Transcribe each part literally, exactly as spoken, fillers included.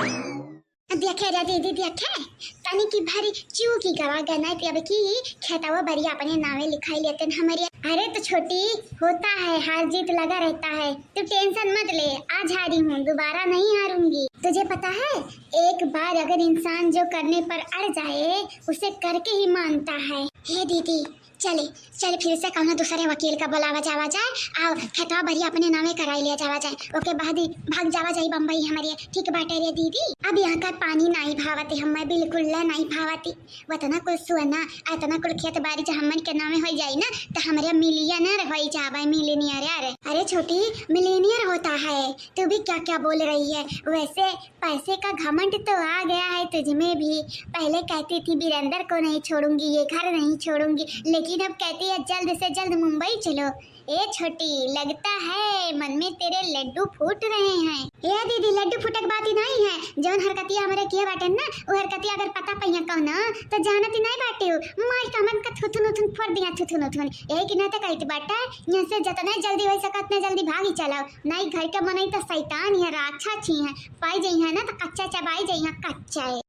देखे रे दीदी, देखे, तनी की भारी चूकी गवा गए, नहीं तो अब की खेतवा बरिया अपने नावे लिखाई लेते न हमरे। अरे तो छोटी, होता है, हार जीत लगा रहता है, तू टेंशन मत ले, आज हारी हूँ, दोबारा नहीं हारूंगी। तुझे पता है, एक बार अगर इंसान जो करने पर अड़ जाए, उसे करके ही मानता है। हे दीदी, चले, चले फिर से कौनो दूसरे वकील का बुलावा जावा जाए, और खेतवा बरिया अपने नामे कराई लिया जावा जाए, ओके बाद ही भाग जावा जाए बम्बई हमरे। ठीक बाटे रे दीदी, अब यहाँ का पानी नाई भावती, हमें बिल्कुल ला नाई भावती। वतना कुल सोना, इतना कुल खेत बारी जो हमन के नामे हो जाई ना, तो हमरे मिलियनर हो जावे, मिलियनियर। अरे छोटी, मिलियनियर होता है, तू भी क्या क्या बोल रही है। वैसे पैसे का घमंड तो आ गया है तुझ में भी। पहले कहती थी, "वीरेंद्र को नहीं छोड़ूंगी, ये घर नहीं छोड़ूंगी," लेकिन अब कहती है, "जल्द से जल्द मुंबई चलो।" ए छोटी, लगता है मन में तेरे लड्डू फूट रहे हैं। ए दीदी, लड्डू फूटक बात ही नहीं है, जौन हरकतिया हमरे किए बाटे ना, वो हरकतिया अगर पता पइया कहना, तो जानत ही नहीं बाटे हो, मार के हमन का थुथुन उथुन फोड़ दिया, थुथुन उथुन। यही के नाते कहती बाटे, यहाँ से जतना जल्दी हो सका, उतना जल्दी भागी चलाओ, नहीं घर के मनई तो शैतान है, राक्षस ही है, पाई जाई है ना तो कच्चा चबाई जाई है, कच्चा है।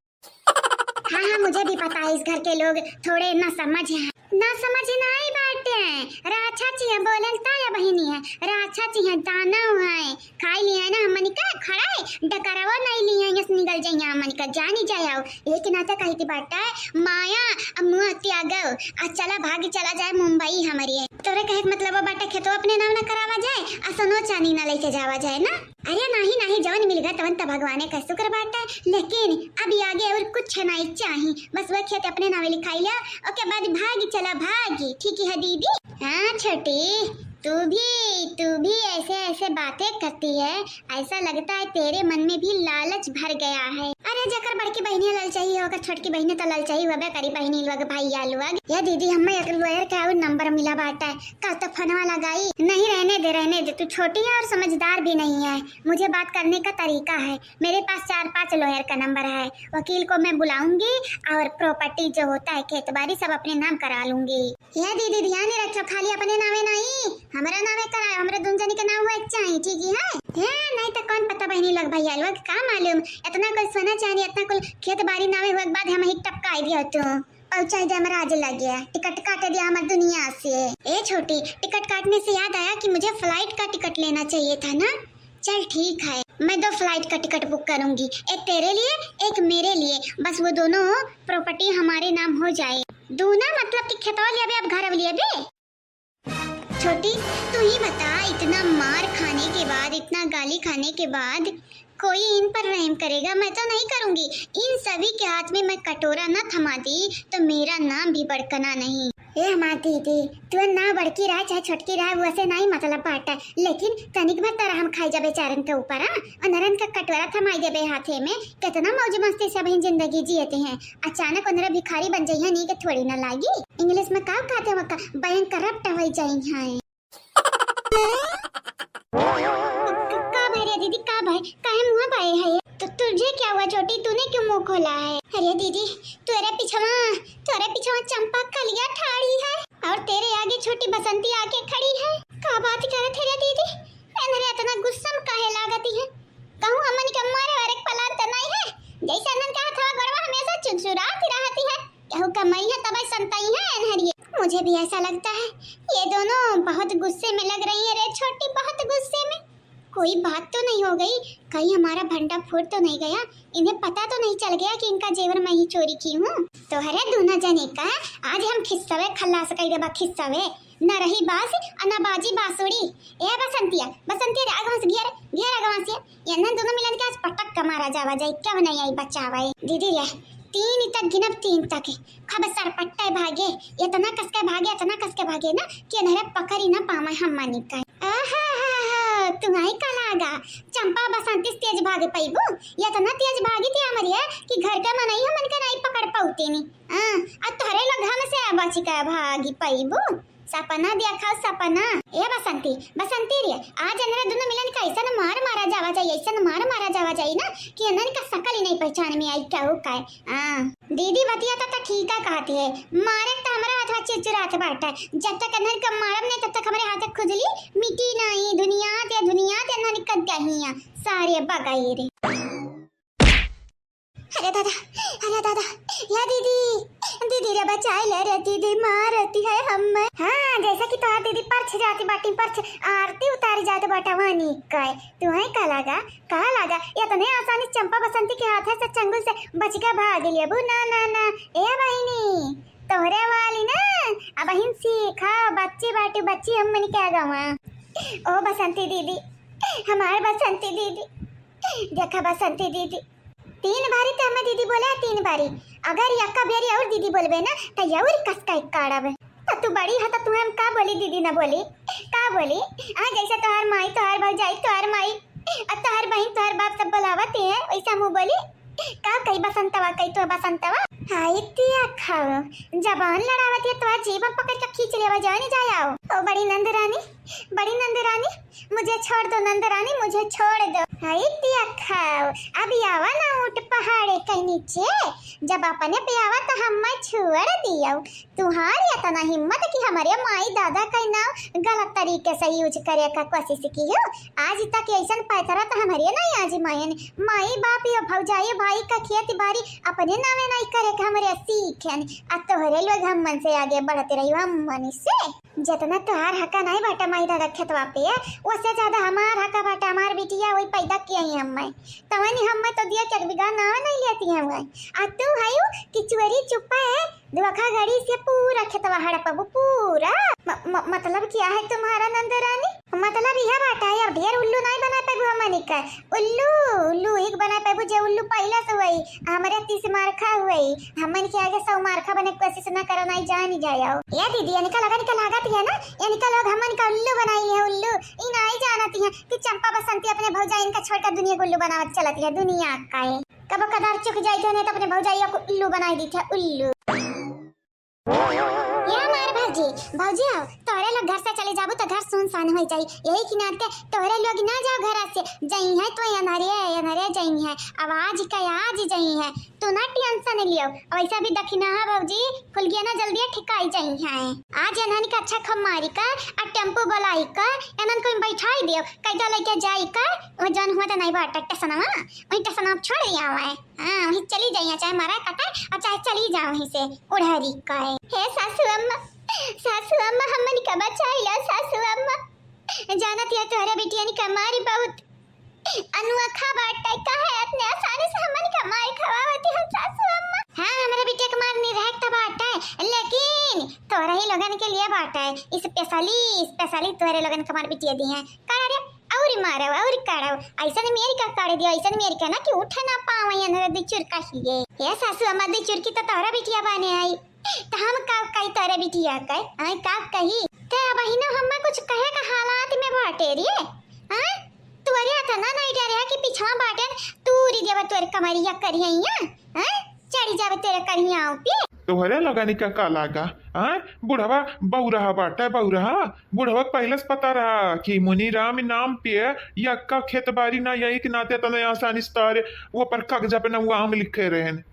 हाँ, हाँ, मुझे भी पता है, इस घर के लोग थोड़े ना समझ हैं। ना समझ नाई बाटे, राछा चिया बोलल ताया बहिनी है, राछा चिया दानव है, खाई लिया है ना हमनी का खड़ा है, डकरवा नहीं लिया है, यस निकल जाइया हमनी का, जानी जाए आओ। एक नाते कहती बाटे, माया अब मुँह त्यागो, आ चला भाग चला जाए मुंबई हमरी। तोरे कहे के मतलब बाटे खेतो अपने नाम ना करावा जाए, आ सोनो चानी ना लेके जावा जाए ना। अरे नाही, नाही, जवन मिल गए तवन त भगवाने का शुक्र बाटे, लेकिन अब आगे और कुछ नहीं चाही, बस वह खेत अपने नावे लिखाई लिया, ओके बाद भागी चला भागी, ठीक है दीदी? हाँ छोटी, तू भी, तू भी ऐसे ऐसे बातें करती है, ऐसा लगता है तेरे मन में भी लालच भर गया है। अरे जेकर बड़की बहिनी ललचाई है, ओकर छोटकी बहिनी तो ललचाई होबे करी, बहिनी लोग, भैया लोग। ये दीदी, हमें एक lawyer का और नंबर मिला बाटे, का तो फोनवा लगाई। नहीं, रहने दे, रहने दे, तू छोटी है और समझदार भी नहीं है। मुझे बात करने का तरीका है, मेरे पास चार पांच lawyer का नंबर है। वकील को मैं बुलाऊंगी और property जो होता है, खेत बारी, सब अपने नाम करा लूंगी। ये दीदी, ध्यान रखो, खाली अपने नावे नहीं, हमरा नावे कराए, हमरे दुन जनी के नाम हुए के चाही, ठीक है? हे, नहीं तो कौन पता बहिनी लोग, भैया लोग, का मालूम, इतना कुल सोना चांदी, इतना कुल खेत बारी नावे हुए के बाद हम ही टपकाई दियो तू। पहुंचाई दे हमरा आज लगे, टिकट काट दिया हमर दुनिया से। ए छोटी, टिकट काटने से याद आया कि मुझे flight का टिकट लेना चाहिए था ना। चल ठीक है, मैं दो flight का टिकट book करूंगी, एक तेरे लिए, एक मेरे लिए। बस वो दोनों property हमारे नाम हो जाए। दूना मतलब कि खेतवा लिया बे, अब घर लिया बे। छोटी, तू ही बता, इतना मार खाने के बाद, इतना गाली खाने के बाद कोई इन पर रहम करेगा? मैं तो नहीं करूंगी। इन सभी के हाथ में मैं कटोरा ना थमा दी तो मेरा नाम भी बड़कना नहीं। ए हमार दीदी, तू ना बड़की रहा चाहे छोटकी रहा, वो से नहीं मतलब बाटा, लेकिन तनिक भर तरह हम खाई जा बेचारन के ऊपर, हाँ? अनरन का कटोरा थमाई देबे हाथे में, कितना मौज मस्ती से अभी जिंदगी जियते हैं। अचानक उनरे भिखारी बन जइहे, नीक थोड़ी ना लागी। English में का कहते हैं, वका bankrupt हो जाई हैं। क-, का भय रे दीदी, का भय? काहे मुँह बाए है? तो तुझे क्या हुआ छोटी, तूने क्यों मुँह खोला है? अरे दीदी, तोरे पिछवा, तोरे पिछवा चंपा कलिया ठाड़ी है और तेरे आगे छोटी बसंती आके खड़ी है। का बात करत है रे दीदी? एनरे इतना गुस्सा में काहे लागती है? कहूँ हमन के मारे वाले के plan तो नहीं है? जैसे अनन का हथवा गोड़वा हमेशा चुरचुरात रहती है। केहू कमाई है तबे संताई है एनहरिए। मुझे भी ऐसा लगता है, ये दोनों बहुत गुस्से में लग रही है रे छोटी, बहुत गुस्से में। कोई बात तो नहीं हो गई, कहीं हमारा भंडा फूट तो नहीं गया, इन्हें पता तो नहीं चल गया कि इनका जेवर मैं ही चोरी की हूँ। तोहरे दोनों जने का आज हम खिस्सवे खल्लास कई देबा, खिस्सवे। न रही बांस और न बाजी बांसुरी। ए बसंतिया, बसंतिया रे, आगवा से घेर, घेर आगवा से। ये ना दोनों मिलन के आज पटक के मारा जावा जाए, क्यों नहीं आई बचावा है? दीदी रे, तीन तक गिनब, तीन तक। खूब सरपट्टे भागे, इतना कस के भागे, इतना कस के भागे ना कि अनहरे पकड़ी ना पावे हम मानी का। आहा, तुम्हारी का लागा, चंपा बसंती से तेज भागे पाइबू, इतना तेज भागी थी हमारी है कि घर के मनई हमन के नहीं पकड़ पाउते नी। हाँ, आ तोहरे लोग हमसे बच के भागी पाइबू। सपना देखा सपना। ए बसंती, बसंती रे, आज अनरे दोनों मिलन का ऐसन मार मारा जावा जाई, ऐसन मार मारा जावा जाई ना कि अनन का शकल ही नहीं पहचान में आई, क्या हो का है। हाँ, दीदी बतिया तो, तो ठीक है कहती है, मारे तो हमारा हाथ में चिरचिरात बाटा, जब तक अनर का मारब नहीं तब तक हमारे हाथ से खुजली मिटी नहीं, दुनिया ते, दुनिया ते अनर का दहिया, सारे बगैर। अरे दादा, अरे दादा, या दीदी, दीदी रे बचाइ ले रे दीदी, मारती है हम्मे। हाँ, जैसे कि तोहार दीदी परछ जाती बाटी, परछ आरती उतारी जात बाटा वानी कइ। तुहइ का लागा, का लागा, इतने आसानी चंपा बसंती के हाथे से चंगुल से बचिके भाग लेबू? ना, ना, ना, ए बहिनी, तोहरे वाली ना, अबहिन सीखा, बच्ची बाटी, बच्ची हमनी के आगवा। ओ बसंती दीदी, हमार बसंती दीदी, देखा बसंती दीदी, तीन बारी ते हमें दीदी बोले, तीन बारी। अगर यक्का बेरी और दीदी बोलबे ना, त और कस का काढ़ब। त तू बड़ी ह, त तुहे हम का बोली, दीदी ना बोली, का बोली? आ, जैसे तोहार माई, तोहार भौजाई, तोहार माई, आ तोहार बहिन, तोहार बाप सब बोलावत है, वैसे मुँह बोली। का कही बसंतवा, कही तो बसंतवा? हाय तिया खाओ, जबान लड़ावत है, तोहार जीभ पकड़ के खींच लेवा, जानी जाए आओ। ओ बड़ी नंद रानी, बड़ी नंद रानी, मुझे छोड़ दो नंद रानी, मुझे छोड़ दो। हाय तिया खाओ, अब आवा ना ऊँट पहाड़े के नीचे, जब अपने पे आवा त हम्मे छोड़ दियो। तुहार इतना हिम्मत कि हमरे माई दादा का नाम गलत तरीके से use करे का कोशिश की हो। आज तक ऐसन पैतरा त हमरे नहीं आजमायन। माई बाप यो भौजाई भाई का खेत बारी अपने नामे नहीं करे के हमरे सीखेन। आ तोहरे लोग हमन से आगे बढ़त रही हमन से। जितना तोहार हका नहीं बाटा माई दादा खेतवा पे, उससे ज्यादा हमार हका बाटा। हमार बिटिया वही पैदा किया ही हम्मे, तवनी हम्मे तो दिया के एक बीघा नावे नहीं लेती है वही। आ तू हयू कि चोरी चुप्पा है, धोखाधड़ी से पूरा खेतवा हड़पबू, पूरा। म-, म-, मतलब क्या है तुम्हारा नंद रानी? मतलब यह बाटा है, अब ढेर उल्लू नहीं बना पाबू हमनी का। उल्लू, उल्लू एक बना पाबू जे उल्लू पहले से हुई, हमरे तीस मारखा हुई, हमन के आगे सौ मारखा बने के कोशिश ना करो, नहीं जानी जाओ। ये दीदी, इनका लगा, इनका लागत है ना, इनका लोग हमन का उल्लू बनाई है, उल्लू। ई नहीं जानती है कि चंपा बसंती अपने भौजाइन का छोड़कर दुनिया को उल्लू बनावत चलती है, दुनिया का है। कबो कदार चुक जाइत है, नहीं तो अपने भौजाइया को उल्लू बनाई दी थे, उल्लू। या हमार भौजी, भौजी आओ, तोहरे लोग घर से चले जाबू तो घर सुनसान हो जाई। यही के नाते तोहरे लोग ना जाओ घर से, जई है तो अनहरे, अनहरे जई है। अब आज का आज जई है, तू ना tension लियो। वैसा भी दखिनहा भौजी, फुलगिया ना जल्दी ठिकाई जई है। आज एनहन के अच्छा खमारी का, आ टेम्पू बुलाई का, एनहन को बैठाई दियो, कैदा लेके जाई का, वो जौन हुआ तो नहीं बाटा टेसनवा, वही टेसनवा छोड़ दिया हुआ है। हाँ, वहीं चली जाइए, चाहे मरा कटा और चाहे चली जाओ वहीं से, उड़हरी का है। हे सासू अम्मा, सासू अम्मा, हमन का बचाई ला, सासू अम्मा। जानत है तोहरे बिटियन का मारी बहुत अनोखा बाटे, काहे इतने आसानी से हमन का मार खवावती है सासू अम्मा? हाँ, हमरे बिटिया के मार निरहक तो बाटे, लेकिन तोहरे ही लोगन के लिए बाटे, specially, specially तोहरे लोगन के मार बिटिया दी है। काढ़ा रे, और मारो, और काढ़ो, ऐसन मेरी का काढ़ दियो, ऐसन मेरी का ना कि उठे ना पावे, अनहरे दिचुर कहिए। हे सासू अम्मा, दिचुर की तो तोहरे बिटिया बने आई। त हम का कही तोरे बिटिया के? आय का कही? ते अबहिनो हम्मे कुछ कहे का हालात में बाटे रे। आय? तोरे अतना नहीं डरे है कि पिछवा बाटे तूरी देवे तोरे कमरिया करिया, आय? चढ़ी जावे तोरे करिया पे। तोहरे लोगनी का का लागा? आय? बुढ़वा बौरहा बाटे, बौरहा। बुढ़वा के पहले से पता रहा कि मुनीराम नाम पे यक्का खेत बारी ना, यही के नाते तने आसानी से तारे वो पर कागजा पे ना वो आम लिखे रहन।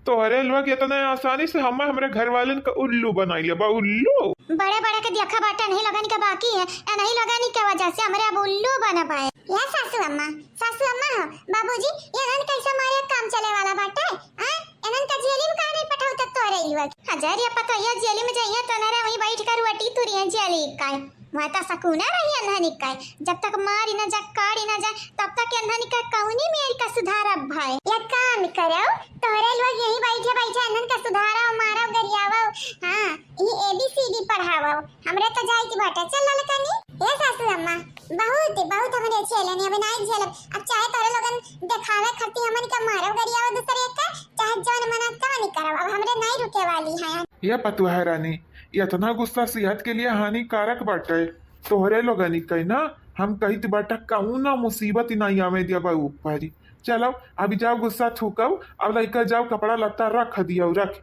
तोहरे लोग इतने आसानी से हम्मे, हमरे घर वालन का उल्लू बनाई लेबा, उल्लू। बड़े बड़े के देखा बाटे, नहीं लोगन के बाकी है, नहीं लोगन के वजह से हमरे अब उल्लू बना पाए। या सासू अम्मा, सासू अम्मा हो, बाबूजी, ये नन कैसे मारे काम चले वाला बाटे? आ? एनन का जेली में काहे नहीं पठाऊ तक तोहरे लोग? हजार या पता या जेली में जाइए तो नरे वहीं बैठ कर रोटी तुरियन जेली का। वहाँ तो सकूना रही अनहनी का। जब तक मारी ना जा, काढ़ी ना जा, तब तक अनहनी का कौनी मेरी का सुधार अब भाई। या काम करो, तोहरे लोग यहीं बैठे बैठे अनहन का सुधारो, मारो, गरियावो। हाँ, ये A B C D पढ़ावो। हमरे तो जाए की बाटे, चल ललकनी। हे सासू अम्मा, बहुत, बहुत हमरे झेलनी, अभी नहीं झेलब। अब चाहे तोहरे लोगन देखावे खातिर हमन के मारो गरियावो दूसरे के, चाहे जौन मना तौन करो, अब हमरे नहीं रुके वाली है। ये पतुआ रानी, इतना गुस्सा सेहत के लिए हानिकारक बाटे। तोहरे लोगनी के ना हम कहित बाटा, कौनो मुसीबत ही नहीं आवे दिया बा ऊपर। चलो, अभी जाओ गुस्सा थूकब, अब लइका जाओ कपड़ा लत्ता रख दियो, रख।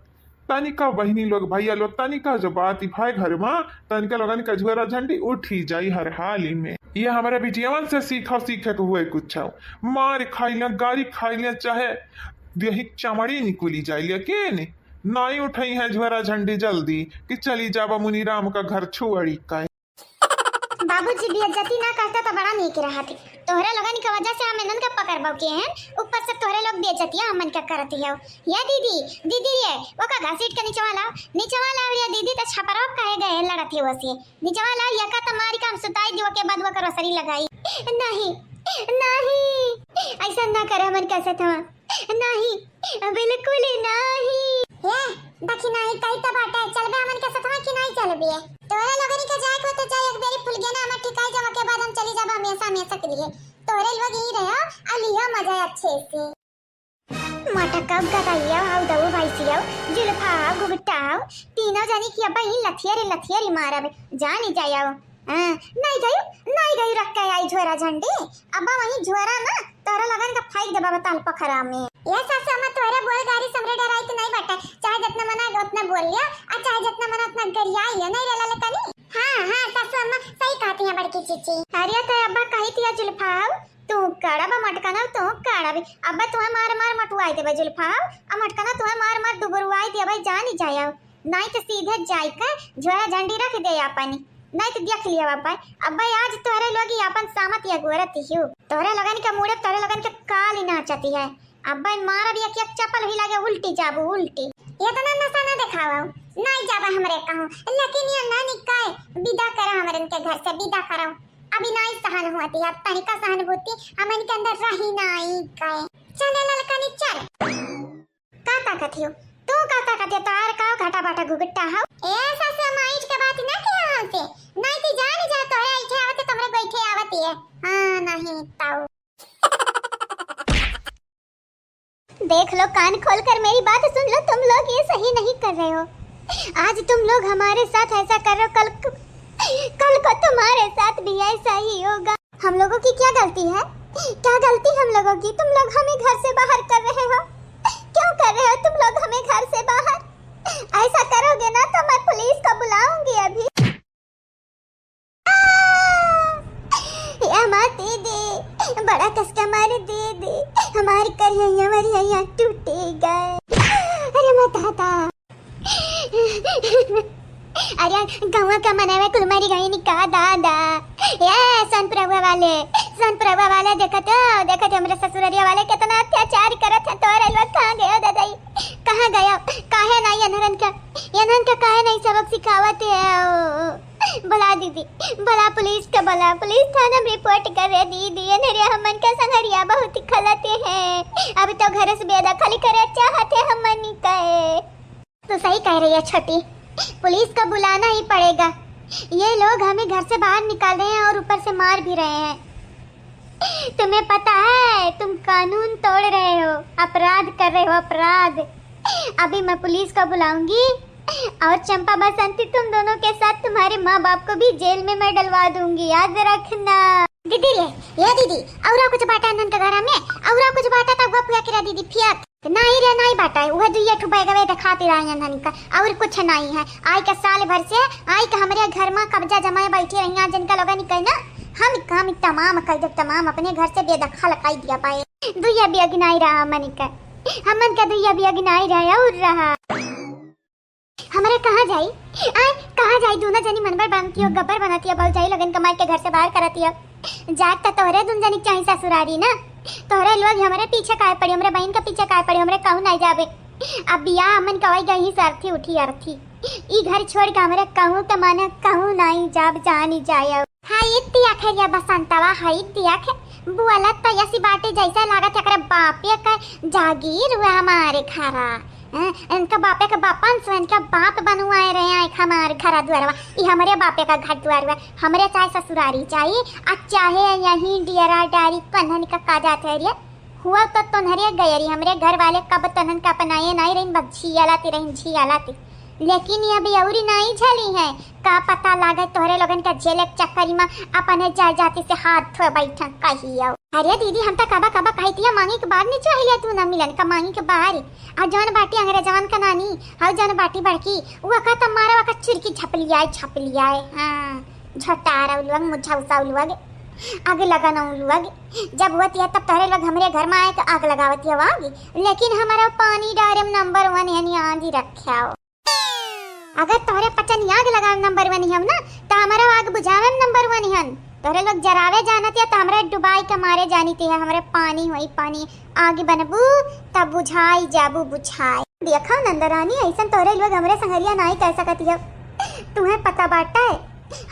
तनिका बहिनी लोग, भैया लोग, तनिका जो बात ही भाई घर में, तनिका लोगन का झोरा झंडी उठी जाई हर हाल ही में। ये हमारे बिटियावन से सीखो, सीखे के हुए कुछ। मार खाई ले, गारी खाई ले, चाहे देही चमड़ी निकुली जाए, लेकिन नाई उठाई है झोरा झंडी जल्दी कि चली जाबा मुनीराम का घर छुअड़ी का। बाबूजी बेइज्जती ना करता तो बड़ा नीक रहत। तोहरे लोगन के वजह से हम इनन के पकड़ बौके हैं, ऊपर से तोहरे लोग बेइज्जतियां हमन के करत हियो। ये दीदी, दीदी रे, ओका घसीट के निचवा लाओ, निचवा लाओ रे दीदी, त छपरा काहे गए लड़त हियो से? निचवा लाओ, यका त मारी का हम सुताई दियो के बाद ओकर ओसरी लगाई। नहीं, नहीं, ऐसा ना करे हमन के साथ। नहीं, बिल्कुल नहीं। ए, देखी नहीं, कही त बाटे, चलबे हमन के सथवा कि नहीं चलबे? तोहरे लोगनी के जाए के हो तो जाए, एक बेरी फुलगेना हमर ठिकाई जावा के बाद हम चली जाब हमेशा हमेशा के लिए। तोहरे लोग यहीं रहो और लियो मजा अच्छे से। मटका गदइया हाउ दऊ भैंसिया, जुल्फा हाउ घुघटा हाउ, तीनों जनी की अब ही लथियरी लथियरी मारब, जानी जाओ। हाँ, नहीं गयू, नहीं गयू रख के आई झोरा झंडी। अब्बा वही झोरा ना, तोहरे लोगन के फेंक देबा बताल पोखरा में। ए सासु अम्मा, तोहरे बोल गारी से हमरे डराई तो नहीं बाटे। चाहे जितना मना उतना बोल लियो, आ चाहे जितना मना उतना गरिया लियो, नहीं रे ललकनी? हाँ, हाँ, सासु अम्मा, सही कहती हैं बड़की चीची। अरे तो अब्बा कही थी जुल्फा, तू काढ़ा बा मटकना, तू काढ़ा भी। अब्बा तुम्हें मार मार मटुआई देबे जुल्फा, आ मटकना तुम्हें मार मार दुबरुआई देबे, जानी जाया। नाई तो सीधे जाई के झोरा झंडी रख दे आपनी, नाई तो देख लिया बाबा। अब्बा आज तोहरे लोग ही आपन सामत या गोरत हियो। तोहरे लोगन के मूड़े तोहरे लोगन के काली नाचती है। अब्बा मारब एक एक चपल भी लगे उल्टी जाबू उल्टी। इतना नशा ना दिखावा, नाई जाबा हमरे कहूँ, लेकिन ये ना निकाय विदा करा हमरन के घर से विदा करो। अभी नाई सहन हुआ थी, अब तनिका सहानुभूति हमन के अंदर रही नाई गए। चले ललकनी चल। का ताकत हियो? तू का ताकत हियो? तार का घटा बाटा घुघटा हो? ए सासु अम्मा, ईट के बात ना किया हमसे। नहीं ती जान जा तोहरे ऐठे आवत है, तोहरे बैठे आवत है। हाँ, नहीं ताऊ। देख लो, कान खोलकर मेरी बात सुन लो, तुम लोग ये सही नहीं कर रहे हो। आज तुम लोग हमारे साथ ऐसा कर रहे हो, कल क-, कल को तुम्हारे साथ भी ऐसा ही होगा। हम लोगों की क्या गलती है? क्या गलती हम लोगों की? तुम लोग हमें घर से बाहर कर रहे हो, क्यों कर रहे हो तुम लोग हमें घर से बाहर? ऐसा करोगे ना तो मैं पुलिस को बुलाऊंगी अभी। आ! ये हमार दीदी, बड़ा कस के हमारे दीदी, हमारी करिया, हमारी यहाँ टूटे गए। अरे मैं दादा। अरे गौवा का मनावे कुल मरी गई नी का दादा। ये सोनपुरवा वाले, सोनपुरवा वाले देखत हो, देखत हो हमरे ससुररिया वाले कितना अत्याचार करत है। तोरे लोग कहाँ गए हो दादा? कहाँ गए हो? काहे नहीं एनहरन का, एनहरन का काहे नहीं सबक सिखावत है? बुला दीदी, बुला पुलिस के, बुला पुलिस थाना में रिपोर्ट करे दीदी। एनहरे हमन के संगरिया बहुत खलते हैं, अब तो घर से बेदखल करे चाहते हमन के। तो सही कह रही है छोटी, पुलिस को बुलाना ही पड़ेगा। ये लोग हमें घर से बाहर निकाल रहे हैं और ऊपर से मार भी रहे हैं। तुम्हें पता है, तुम कानून तोड़ रहे हो, अपराध कर रहे हो, अपराध। अभी मैं पुलिस को बुलाऊंगी और चंपा बसंती तुम दोनों के साथ तुम्हारे माँ बाप को भी जेल में मैं डलवा दूंगी, याद रखना। दीदी रे, ये दीदी, और कुछ बाटा नन के घरा में, और कुछ बाटा तब गप हुआ करा दीदी, फियत। नहीं रे, नहीं बाटा है, वह दुइया ठो बैगवे दिखाती रही है नन का, और कुछ नहीं है। आई के साल भर से, आई के हमरे घर में कब्जा जमाए बैठी रही है, जिनका लोगन के ना, हम काम तमाम कर देब, तमाम अपने घर से बेदखल कर दिया पाए। दुइया भी अगनाई रहा हमन का, हमन का दुइया भी अगनाई रहा और रहा। हमरे कहाँ जाई? आय, कहाँ जाई? दूनो जनी मनबर बनतियो, गब्बर बनतियो, भौजाई लोगन के मार के घर से बाहर करतियो। जात त तोहरे दून जनी के चाही ससुरारी ना। तोहरे लोग हमरे पीछे काहे पड़ी, हमरे बहिन के पीछे काहे पड़ी, हमरे कहूँ नहीं जाबे। अब बियाह हमन कवाई गई ही सरथी उठी अर्थी। ई घर छोड़ के हमरे कहूँ त माने कहूँ नहीं जाब, जानी जाए। हाय दिया खेरिया बसंतवा, हाय दिया खे-, बोलत त ऐसी बाटे जैसे लागत एकरे बापे के जागीर हुआ हमारे घरा। हैं, इनका बापे के बापन से इनका बाप बनवाए रहे हैं एक हमारे घरा दुआरवा। ई हमरे बापे का घर दुआरवा, हमरे चाहे ससुरारी जाई, आ चाहे यहीं डियरा डारी कन्हन का का जात है रे। हुआ तो तोन्हरे गयरी, हमरे घर वाले कब तोन्हन का अपनाए नाई रहिन, बस झियालाती रहिन, झियालाती। लेकिन ये अभी अउरी नाई झली है, का पता लागे तोहरे लोगन का जेल के चक्करी में अपने जायदादी से हाथ धोए बैठन कहियो। अरे दीदी, हम तो कबा कबा कही दिया, मांगी के बाहर नहीं चाहिए तू ना मिलन का, मांगी के बाहर। आ जौन बाटी अंग्रेजवन का नानी, हाउ जौन बाटी बड़की, वो का तो मारा वका चुरकी झपलियाए, झपलियाए, हाँ। झटारा उलुअग, मुझौसा उलुअग, आग लगाना उलुअग। जब होती है तब तोहरे लोग हमरे घर में आए तो आग लगावती है आग, लेकिन हमारा पानी डारे में नंबर वन है, नहीं आंधी रख्या हो। अगर तोहरे पचन आग लगावे में नंबर वन हम ना, तो हमारा आग बुझावे में नंबर वन हन। तोहरे लोग जरावे जानत या तो हमरे डुबाई के मारे जानित है, हमरे पानी होई पानी, आगी बनबू तब बुझाई जाबू बुझाई। देखा नंदरानी, ऐसन तोहरे लोग हमरे संगरिया नाई कह सकत हो। तुम्हें पता बाटे,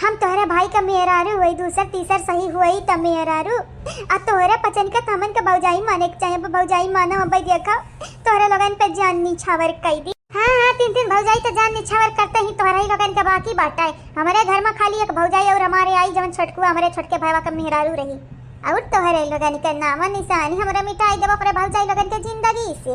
हम तोहरे भाई का मेहरारू होई, दूसर तीसर सही होई त मेहरारू। आ तोहरे पचन के त हमन के भौजाई माने के चाहे, अब भौजाई मानो, अब देखा तोहरे लोगन पे जान निछावर कई दी। हाँ, हाँ, तीन, तीन भौजाई त जान निछावर करते ही तोहरे ही लोगन के बाकी बाटे। हमरे घर में खाली एक भौजाई और हमारे आई, जवन छोटकू हमरे छोटके भाईवा का मेहरारू रही। और तोहरे लोगन के नामो निशानी हमरे मिटाई देबो अपने भौजाई लोगन के जिंदगी से।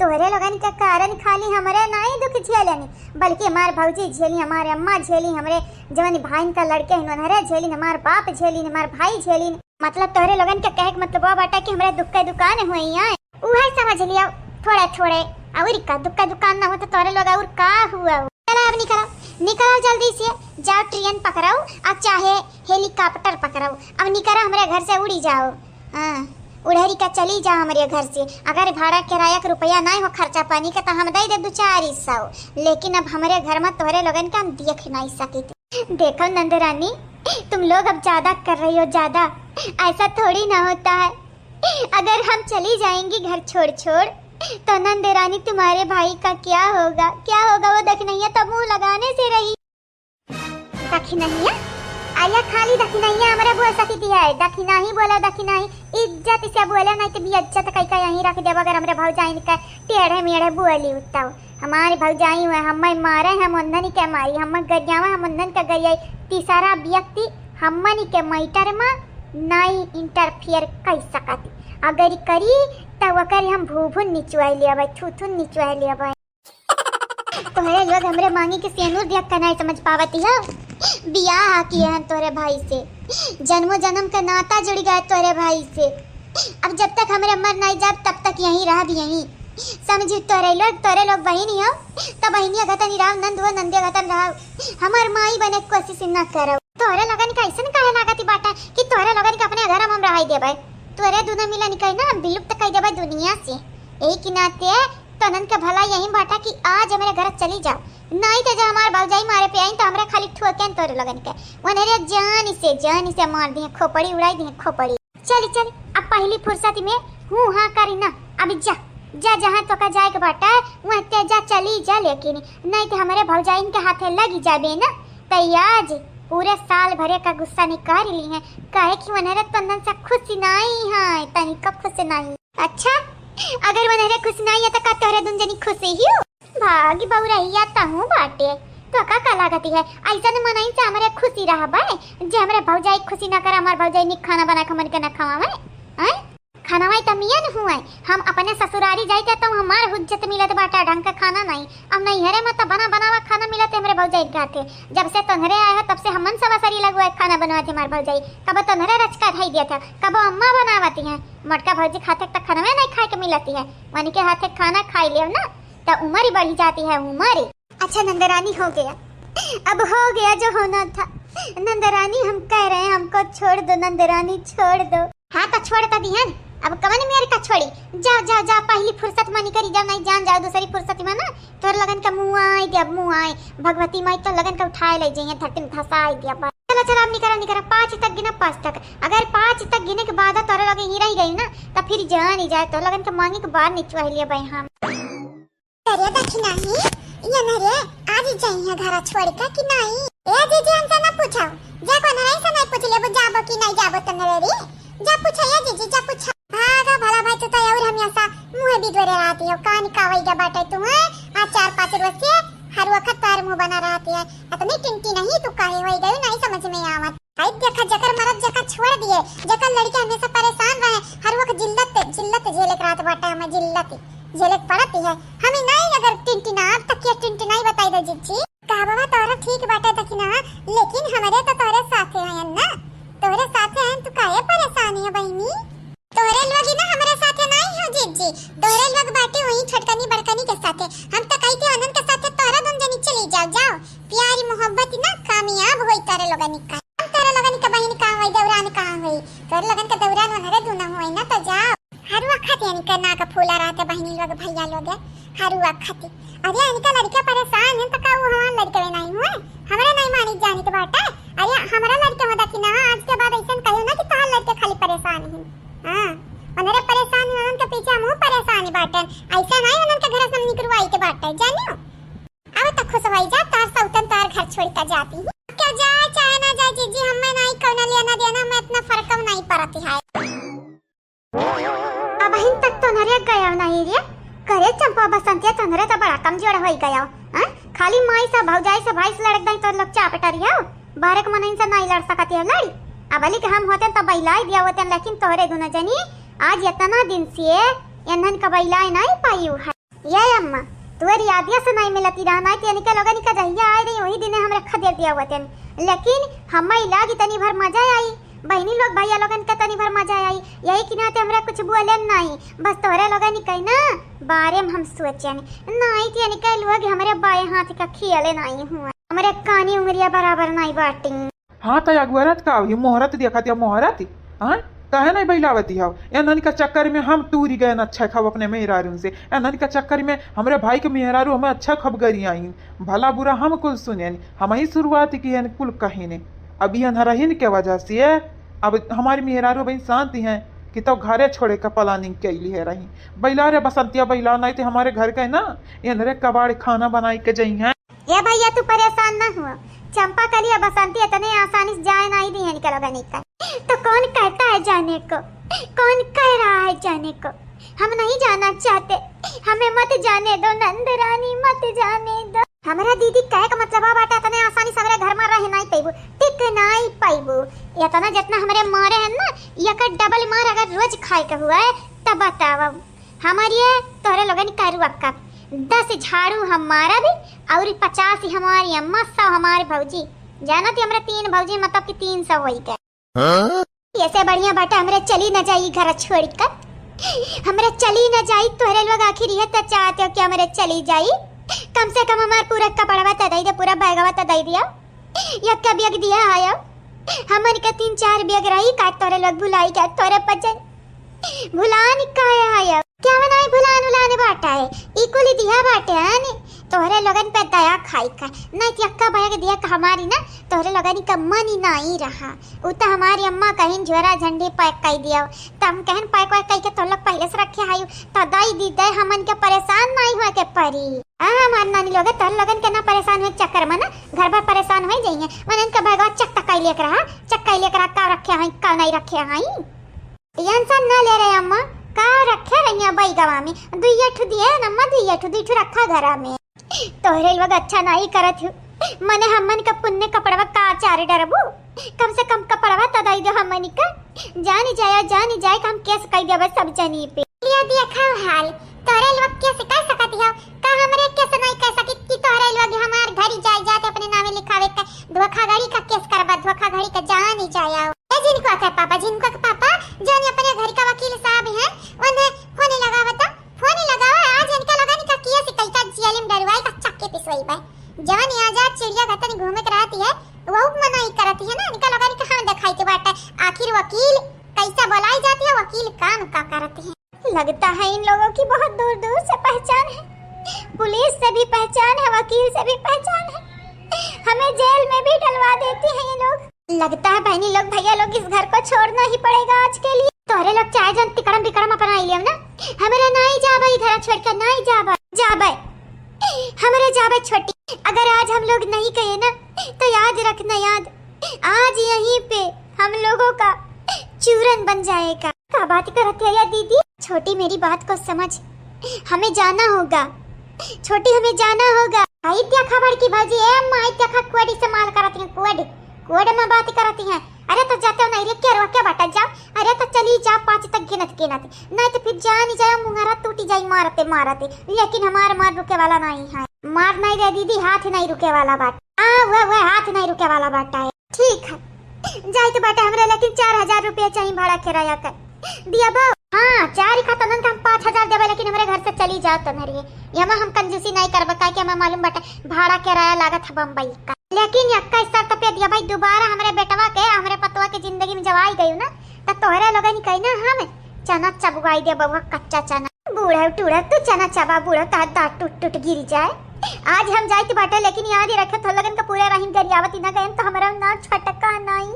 तोहरे लोगन के कारण खाली हमरे नाई दुख झेलनी, बल्कि हमार भौजी झेली, हमारे अम्मा झेली, हमरे जवन भाईन का लड़के हैं उन्हरे झेलिन, हमार बाप झेलिन, हमार भाई झेलिन। मतलब तोहरे लोगन के कहे के मतलब वो बाटा कि हमरे दुख के दुकान हुई आए। उहे समझ लियो थोड़े थोड़े। और का दुख के दुकान ना हो तो तोहरे लोग और का हुआ हो? चलो अब निकलो, निकलो जल्दी से, जाओ ट्रेन पकड़ो, अब चाहे हेलीकॉप्टर पकड़ो, अब निकलो हमरे घर से उड़ी जाओ। हाँ, उड़हरी का चली जाओ हमरे घर से। अगर भाड़ा किराया के रुपया नाई हो खर्चा पानी के तो हम दे दे दो चार सौ, लेकिन अब हमरे घर में तोहरे लोगन के हम देख नाई सकित। देखो नंदरानी, तुम लोग अब ज्यादा कर रही हो, ज्यादा। ऐसा थोड़ी ना होता है। अगर हम चली जाएंगी घर छोड़ छोड़, तो नंदरानी तुम्हारे भाई का क्या होगा, क्या होगा? वो दखिनैया तो मुंह लगाने से रही। दखिनैया? आया खाली दखिनैया हमरे बोल सकित है, दखिनाही बोला दखिनाही, इज्जत से बोला, नहीं तो बेइज्जत कई का यहीं रख देबो अगर हमरे भौजाइन का टेढ़े मेढ़े बोली उत्ताओ। हमारी भौजाई हुए, हमें मारे हम उन्हन के मारी, हमें गरियावे हम उन्हन के गरियाई। तीसरा व्यक्ति हमनी के मैटर में नाई इंटरफेयर कर सकत। अगर करी त ओकर हम भूभुन निचुआई लेबै, थुथुन निचुआई लेबै। तोहरे लोग हमरे मांगी के सेनुर देख के नाई समझ पावत हो। बियाह किए हैं तोहरे भाई से, जन्मों जन्म का नाता जुड़ गया तोहरे भाई से। अब जब तक हमरे मर नाई जाब तब तक यहीं रहब यहीं। समझी तोहरे लोग, तोहरे लोग बहिनी हो, त बहिनिया घतन रहो, नंद हो, नंदिया घतन रहो। हमार माई बने के कोशिश न करो। तोहरे लोगन का ऐसन काहे लागत बाटा कि तोहरे लोगन के अपने घर में हम रहाई देबै? तोहरे दुनो मिलन के ना हम विलुप्त कर देबै दुनिया से। यही के नाते तोहनन के भला यही बाटा कि आज हमरे घर चली जाओ, नाई तो जब हमार भौजाई मारे पे आई तो हमरा खाली ठुअकेन तोहरे लोगन के। वनरे जान से, जान से मार दिए, खोपड़ी उड़ाई दिए, खोपड़ी। चली, चली, अब पहली फुर्सत में हूँ हाँ करी ना। अब जा, जा, जहाँ तोका जाए के बाटे, वहाँ ते जा, चली जा, लेकिन नहीं तो हमरे भौजाइन के हाथे लगी जाबे ना, तो आज पूरे साल भरे का गुस्सा निकाल ली है, काहे कि उन्हरे तोहनन से खुश नहीं है, तनिको खुश नहीं। अच्छा, अगर उन्हरे खुश नहीं है तो का तोहरे दुन जनी खुश ही हो? भागी बउरहिया तहूँ बाटे, तो का का लागत है? ऐसन मनई से हमरे खुशी रहबे, जे हमरे भौजाई खुशी ना करे, हमार भौजाई निक खाना बना के हमन के ना खवावे। हैं? खाना वाई त मियन हुए, हम अपने ससुरारी जाई त हमार हुज्जत मिलत बाटा, ढंग का खाना नहीं। अब नैहरे में त बना बनावा खाना मिलत है हमरे भौजाई के हाथे। जब से तोहरे आए हो तब से हमन सब असरी लगुआ खाना बनवात है हमार भौजाई। कब तोहरे रचका धई दिया था, कब अम्मा बनावत है। मोटका भौजी खाते त खानवे नहीं खाए के मिलत है, वनी के हाथे खाना खाई लेव ना। तो उम्र ही बढ़ी जाती है, उम्र ही। अच्छा नंदरानी, हो गया, अब हो गया जो होना था। नंदरानी, हम कह रहे हैं, हमको छोड़ दो नंदरानी, छोड़ दो। हाँ तो छोड़ तो दिहन, अब कवन मेर का छोड़ी? जा, जा, जा, पहली फुर्सत मनी करी, जब नहीं जान जाओ दूसरी फुर्सत में ना, तोर लगन का मुँह आए दे, अब मुँह आए। भगवती माई तो लगन का उठाए ले जाइए, धरती में धसाए दे अब। चला, चला, अब निकरा, निकरा, पाँच तक गिना, पाँच तक। अगर पाँच तक गिने के बाद तोरे लगे ही रह गई ना, तो फिर जान ही जाए, तोर लगन के मांगे के बाद निचवा लिया भाई हम। अरे दखिनाही, ये ना रे, आज जाइए घर छोड़ के कि नहीं? ए जीजी, हमसे ना पूछो, जा को नहीं से नहीं पूछ लेबो, जाबो कि नहीं जाबो तनरे रे। जा पूछो ये जीजी, जा पूछो। भागा भला भाई, तू तो और हम ऐसा मुँह भी दोरे रहती हो, कान का वही बाटे तू है। आज चार पाँच रोज से हर वक्त तार मुँह बना रहती है, इतनी टिंटी नहीं तू काहे हो गई, नहीं समझ में आवत। हाय देखा, जकर मरद जका छोड़ दिए, जकर लड़के हमेशा परेशान रहे, हर वक्त जिल्लत, जिल्लत झेले के रहत बाटे, हमें जिल्लत झेले के पड़त है। हमें नहीं अगर टिंटिना, अब तक के टिंटिना ही बताई दे जीजी। का बाबा तोहरा ठीक बाटे दखिना, लेकिन हमरे तो तोहरे साथे हैं ना, तोहरे साथे हैं, तू काहे परेशान है बहिनी? तोहरे लोग ही ना हमरे साथे नहीं हो जीजी, तोहरे लोग बाटे वही छोटकनी बड़कनी के साथे। हम तो कही थे उन्हन के साथे तोहरा दोन जनी चली जाओ, जाओ। प्यारी मोहब्बत ना कामयाब होई तोहरे लोगनी का। हम तोहरे लोगनी के बहिन कहाँ होई, दौरान कहाँ होई? तोहरे लोगन के दौरान उन्हरे दूना होई ना, तो जाओ। हर वक्त यानी के नाक फूला रहते बहिनी लोग, भैया लोग, हर वक्त। अरे इनका लड़का परेशान है तो का वो हमार लड़का भी नहीं हुए? हमरे नहीं मानी जानी तो बाटे। अरे, हमरा लड़के हो देखी ना, आज के बाद ऐसन कहियो ना कि तोहार लड़के खाली परेशान ही। हाँ, उनरे परेशान ही, उनके पीछे हमहू परेशान ही बाटन। ऐसा नहीं उनके घर से हम निकरवाई के बाटे, जानियो। अब तो खुश होई जा, तार सौतन तार घर छोड़ के जाती है। क्या जाए चाहे ना जाए जीजी, हमें नहीं कौनो लेना देना, हमें इतना फर्क नहीं पड़ती है। अबहिन तक तोहरे गयो नहीं रे। करे चंपा बसंतिया, तोहरे तो बड़ा कमजोर होई गयो। हाँ? खाली माई से भौजाई से भाई से लड़क दई तो लोग चापटा रियो। बाहर के मनइन से नहीं लड़ सकत है, लड़ी। अबली के हम होते तो बइलाई दिया होते, लेकिन तोहरे दुनो जनी आज इतना दिन से इन्हन का बइलाई नहीं पाई है। ये अम्मा, तोहरी यादिया से नहीं मिलती रहा, नहीं तो इनके लोगन का जहिया आए रही, वही दिने हमरे खदेड़ दिया होते। लेकिन हमें लागी तनी भर मजा आई, बहिनी लोग भैया लोगन के तनी भर मजा आई, यही के नाते हमरा कुछ बोले नहीं। बस तोहरे लोगन के ना बारे में हम सोचेन, नहीं तो इनके लोग हमरे बाएं हाथ का खेले नहीं हुआ, हमरे कानी उंगरिया बराबर नहीं बाटी। हाँ, त अगुअरत का हुई, मोहरत देखत या मोहरत। हाँ, काहे नहीं बइलावती हव? एनन का चक्कर में हम टूरी गए न, अच्छा खाओ अपने मेहरारून से। एनन का चक्कर में हमरे भाई के मेहरारू हमें अच्छा खबगरी आई, भला बुरा हम कुल सुनेन, हम ही शुरुआत की है कुल कहिने। अब ये अनहरहिन के वजह से अब हमारी मेहरारू बहन शांति हैं कि तो घरे छोड़े का प्लानिंग कैली है रही। बैला रे बसंतिया, बैला, नहीं तो हमारे घर का है ना, एनरे कबाड़ खाना बनाई के जई हैं। ए भैया, तू परेशान ना हुआ। चंपा कली आ बसंती इतने आसानी से जाए नहीं दी है इनके लोगन का। तो कौन कहता है जाने को, कौन कह रहा है जाने को? हम नहीं जाना चाहते, हमें मत जाने दो नंद रानी, मत जाने दो। हमरा दीदी कहे का मतलब आ बाटे, इतने आसानी से हमरे घर में रह नहीं पैबू, टिक नहीं पैबू। इतना जितना हमरे मारे हैं ना, ये का डबल मार अगर रोज खाए के हुआ है, तब बताओ। हमारी है तोहरे लोगन का रुआ कब दस झाड़ू हम मारब और पचास ही हमारी अम्मा, सौ हमारे भौजी। जानत ही हमरे तीन भौजी, मतलब कि तीन सौ होई गए। हाँ? ऐसे बढ़िया बाटे हमरे चली न जाई घर छोड़ कर, हमरे चली न जाई। तोहरे लोग आखिर ये तो चाहते हो कि हमरे चली जाई, कम से कम हमार पूरा कपड़वा तो दे दे, पूरा बैगवा तो दे दिया। यक्का बैग दिया है अब। हमन के तीन चार बैग रही का तोरे लोग भुलाई गए, तोरे पचन भुलान काहे है अब? क्या बनाई भुलान उलान बाटा है? ई कुल दिया बाटे है ने? तोहरे लोगन पे दया खाई का। नहीं तो यक्का बैग दिया का हमारी ना, तोहरे लोगन का मन ही नहीं रहा। उ तो हमारी अम्मा कहीं झोरा झंडी पैक कर दिया। तो हम कहन पैक वैक कई के तोर लोग पहले से रखे हायु। तो दाई दी दे हमन के परेशान नहीं हुआ के परी। हाँ, हमार नानी लोग, तोहरे लोगन के ना परेशान हुए के चक्कर में ना, घर भर परेशान हो जाइए। मन इनका बैगवा चेक तक कई लेके रहा, चेक कई लेके रहा, का रखे हैं, का नहीं रखे हैं। टेंशन ना ले रहे अम्मा, का रखे रहिया बैगवा में, दुइये ठु दिए न अम्मा, दुइये ठु, दुइ ठु रखा घरा में। तोहरे लोग अच्छा नहीं करत हो, मने हमन का पुन्ने कपड़वा का चार डरबू, कम से कम कपड़वा तो दई दो हमन का। जानी जाया, जानी जाए कि हम केस कई देबे सब जनी पे। ये देखा हाल, तोहरे लोग केस कर सकत हो, का हमरे केस नहीं कर सकित कि तोहरे लोग हमार घरी जाए जाते अपने नामे लिखावे का धोखाधड़ी का केस करबा, धोखाधड़ी का जानी जाया। ए झिनकुआ के पापा, झिनकुआ के पापा, जानी अपने घर का वकील साहब हैं, उन्हें फोन लगावा तो, फोन लगावा। आज इनका लगा नहीं का किया से कई का जियालिम डरवाई का चक्के पिसवाई बा। जवन यहाँ जा चिड़िया घर तनी घूमे के रहती है, वो मना ही करती है ना, इनका लगा नहीं कहाँ दिखाई के बाटा। आखिर वकील कैसे बुलाई जाती है, वकील काम का करती है। लगता है इन लोगों की बहुत दूर दूर से पहचान है, पुलिस से भी पहचान है, वकील से भी पहचान है, हमें जेल में भी डलवा देती है ये लोग। लगता है बहनी लोग, भैया लोग, इस घर को छोड़ना ही पड़ेगा आज के लिए। तोहरे लोग चाहे जन तिकड़म बिकड़म अपना ही लियो ना, हमरे नहीं जाबे ई घर छोड़ के, नहीं जाबे, जाबे, हमरे जाबे छोटी। अगर आज हम लोग नहीं गए ना, तो याद रखना, याद, आज यहीं पे हम लोगों का चूरन बन जाएगा। का बात करत है या दीदी? छोटी, मेरी बात को समझ, हमें जाना होगा। छोटी, हमें जाना होगा। आई देखा बड़की भौजी, ए अम्मा, आई देखा कोडी से माल करत हैं, कोड, कोड में बात करत हैं। अरे तो जाते हो नहीं रे, क्या रोके बाटा, जाओ। अरे तो चली जाओ, पाँच तक गिनत गिनत, नहीं तो फिर जान ही जाओ, मुंगरा टूटी जाई मारते मारते। लेकिन हमार मार रुके वाला नहीं है, मार नहीं रे दीदी, हाथ नहीं रुके वाला बाटा। हाँ, वह, वह हाथ नहीं रुके वाला बाटा है। ठीक है, जाए तो बाटे हमरे, लेकिन चार हजार रुपया चाहिए भाड़ा किराया का। दिया बा? हाँ, चार ही खातनन का हम पाँच हजार देबे, लेकिन हमरे घर से चली जाओ तो मेरे। यमा हम कंजूसी नहीं करबे, काहे कि हमें मालूम बाटे भाड़ा किराया लागत है बम्बई का। लेकिन यक्का शर्त पे दिया भाई, दोबारा हमरे बेटवा के, हमरे पतवा के जिंदगी में जब आई गई ना, तो तोहरे लोगन कही ना हम चना चबवाई दे बबुआ, कच्चा चना। बूढ़ा टूढ़ा तू चना चबा बूढ़ा, तार दांत टूट टूट गिर जाए। आज हम जाइत बाटे, लेकिन याद ही रखे, थोड़ा लगन का पूरा राहिन गरियावत ही ना गयन, तो हमरा ना छटका नाई।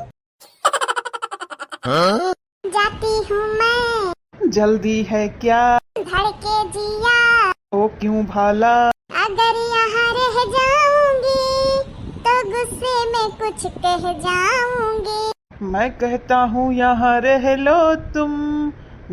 हाँ? जाती हूँ मैं। जल्दी है क्या? धड़के जिया। ओ क्यों भाला? अगर यहाँ रह जाऊंगी तो गुस्से में कुछ कह जाऊंगी। मैं कहता हूँ यहाँ रह लो तुम,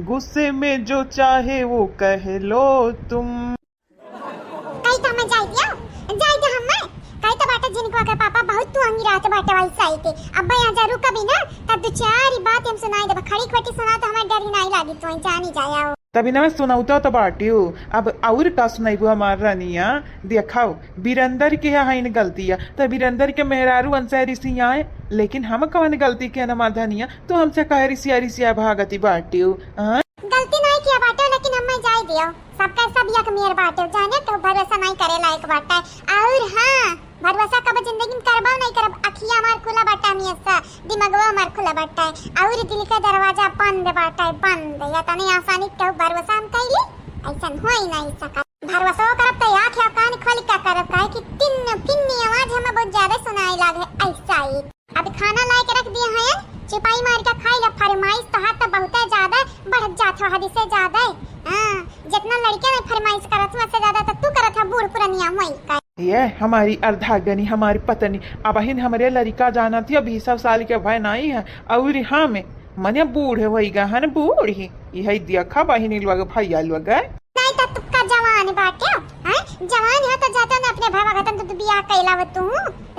गुस्से में जो चाहे वो कह लो तुम। कही तो हमें जाई दियो, जाई दे हमें। कही तो बाटे जिनको के पापा बहुत तू अंगी रहत बाटे वैसा ही के। अब यहाँ जरूर कभी ना, तब दो चार ही बात हम सुनाई देबा। खड़ी खोटी सुना तो हमें डर ही नहीं लागी, तू जानी जाया हो। तभी ना मैं सुनाऊ तो, तो बाटियो। अब और का सुनाईबू हमार रानिया? देखाओ, बीरेंदर के है इन गलतिया। तो बीरेंदर के मेहरारू अंसारी सी आए, लेकिन हम कवन गलती के न माधनिया? तू हमसे कहे रिसिया रिसिया भागती बाटियो, हाँ? गलती नहीं किया बाटे, लेकिन हमें जाई दियो। सबका सब एक मेर बाटे, जाने तो भरोसा नहीं करे लायक बाटे। और हाँ, भरोसा कब जिंदगी में करबो नहीं करब। अखिया हमार खुला बाटे हमेशा, दिमागवा हमार खुला बाटे, और दिल के दरवाजा बंद बाटे, बंद। या तनी आसानी के भरोसा हम कैली, ऐसन हो ही नहीं सकत। भरोसा करब तो आँख या कान खोल के करब, काहे कि तीन, तीन आवाज हमें बहुत ज्यादा सुनाई लागे ऐसा ही। अब खाना लाए के रख दिए हैं, चिपाई मार के खाई ला। फरमाइश तो हाथ तो बहुत ज्यादा बढ़ जात हो, हद से ज्यादा। हाँ, जितना लड़के ने फरमाइश करत हो, उससे ज्यादा तो तू करत हो, बूढ़ पुरनिया होई का। ये हमारी अर्धांगिनी, हमारी पत्नी, अबहिन हमरे लड़का जानत ही, अभी सौ साल के भय नहीं है, और हम मने बूढ़ होई गहन, बूढ़ ही, यही देखा बहिनी लोग, भैया लोग। नहीं तो तुक्का जवान बाटे, हैं? जवान है तो जाता ना अपने भावा खतन तो तू बियाह कैला हो तू,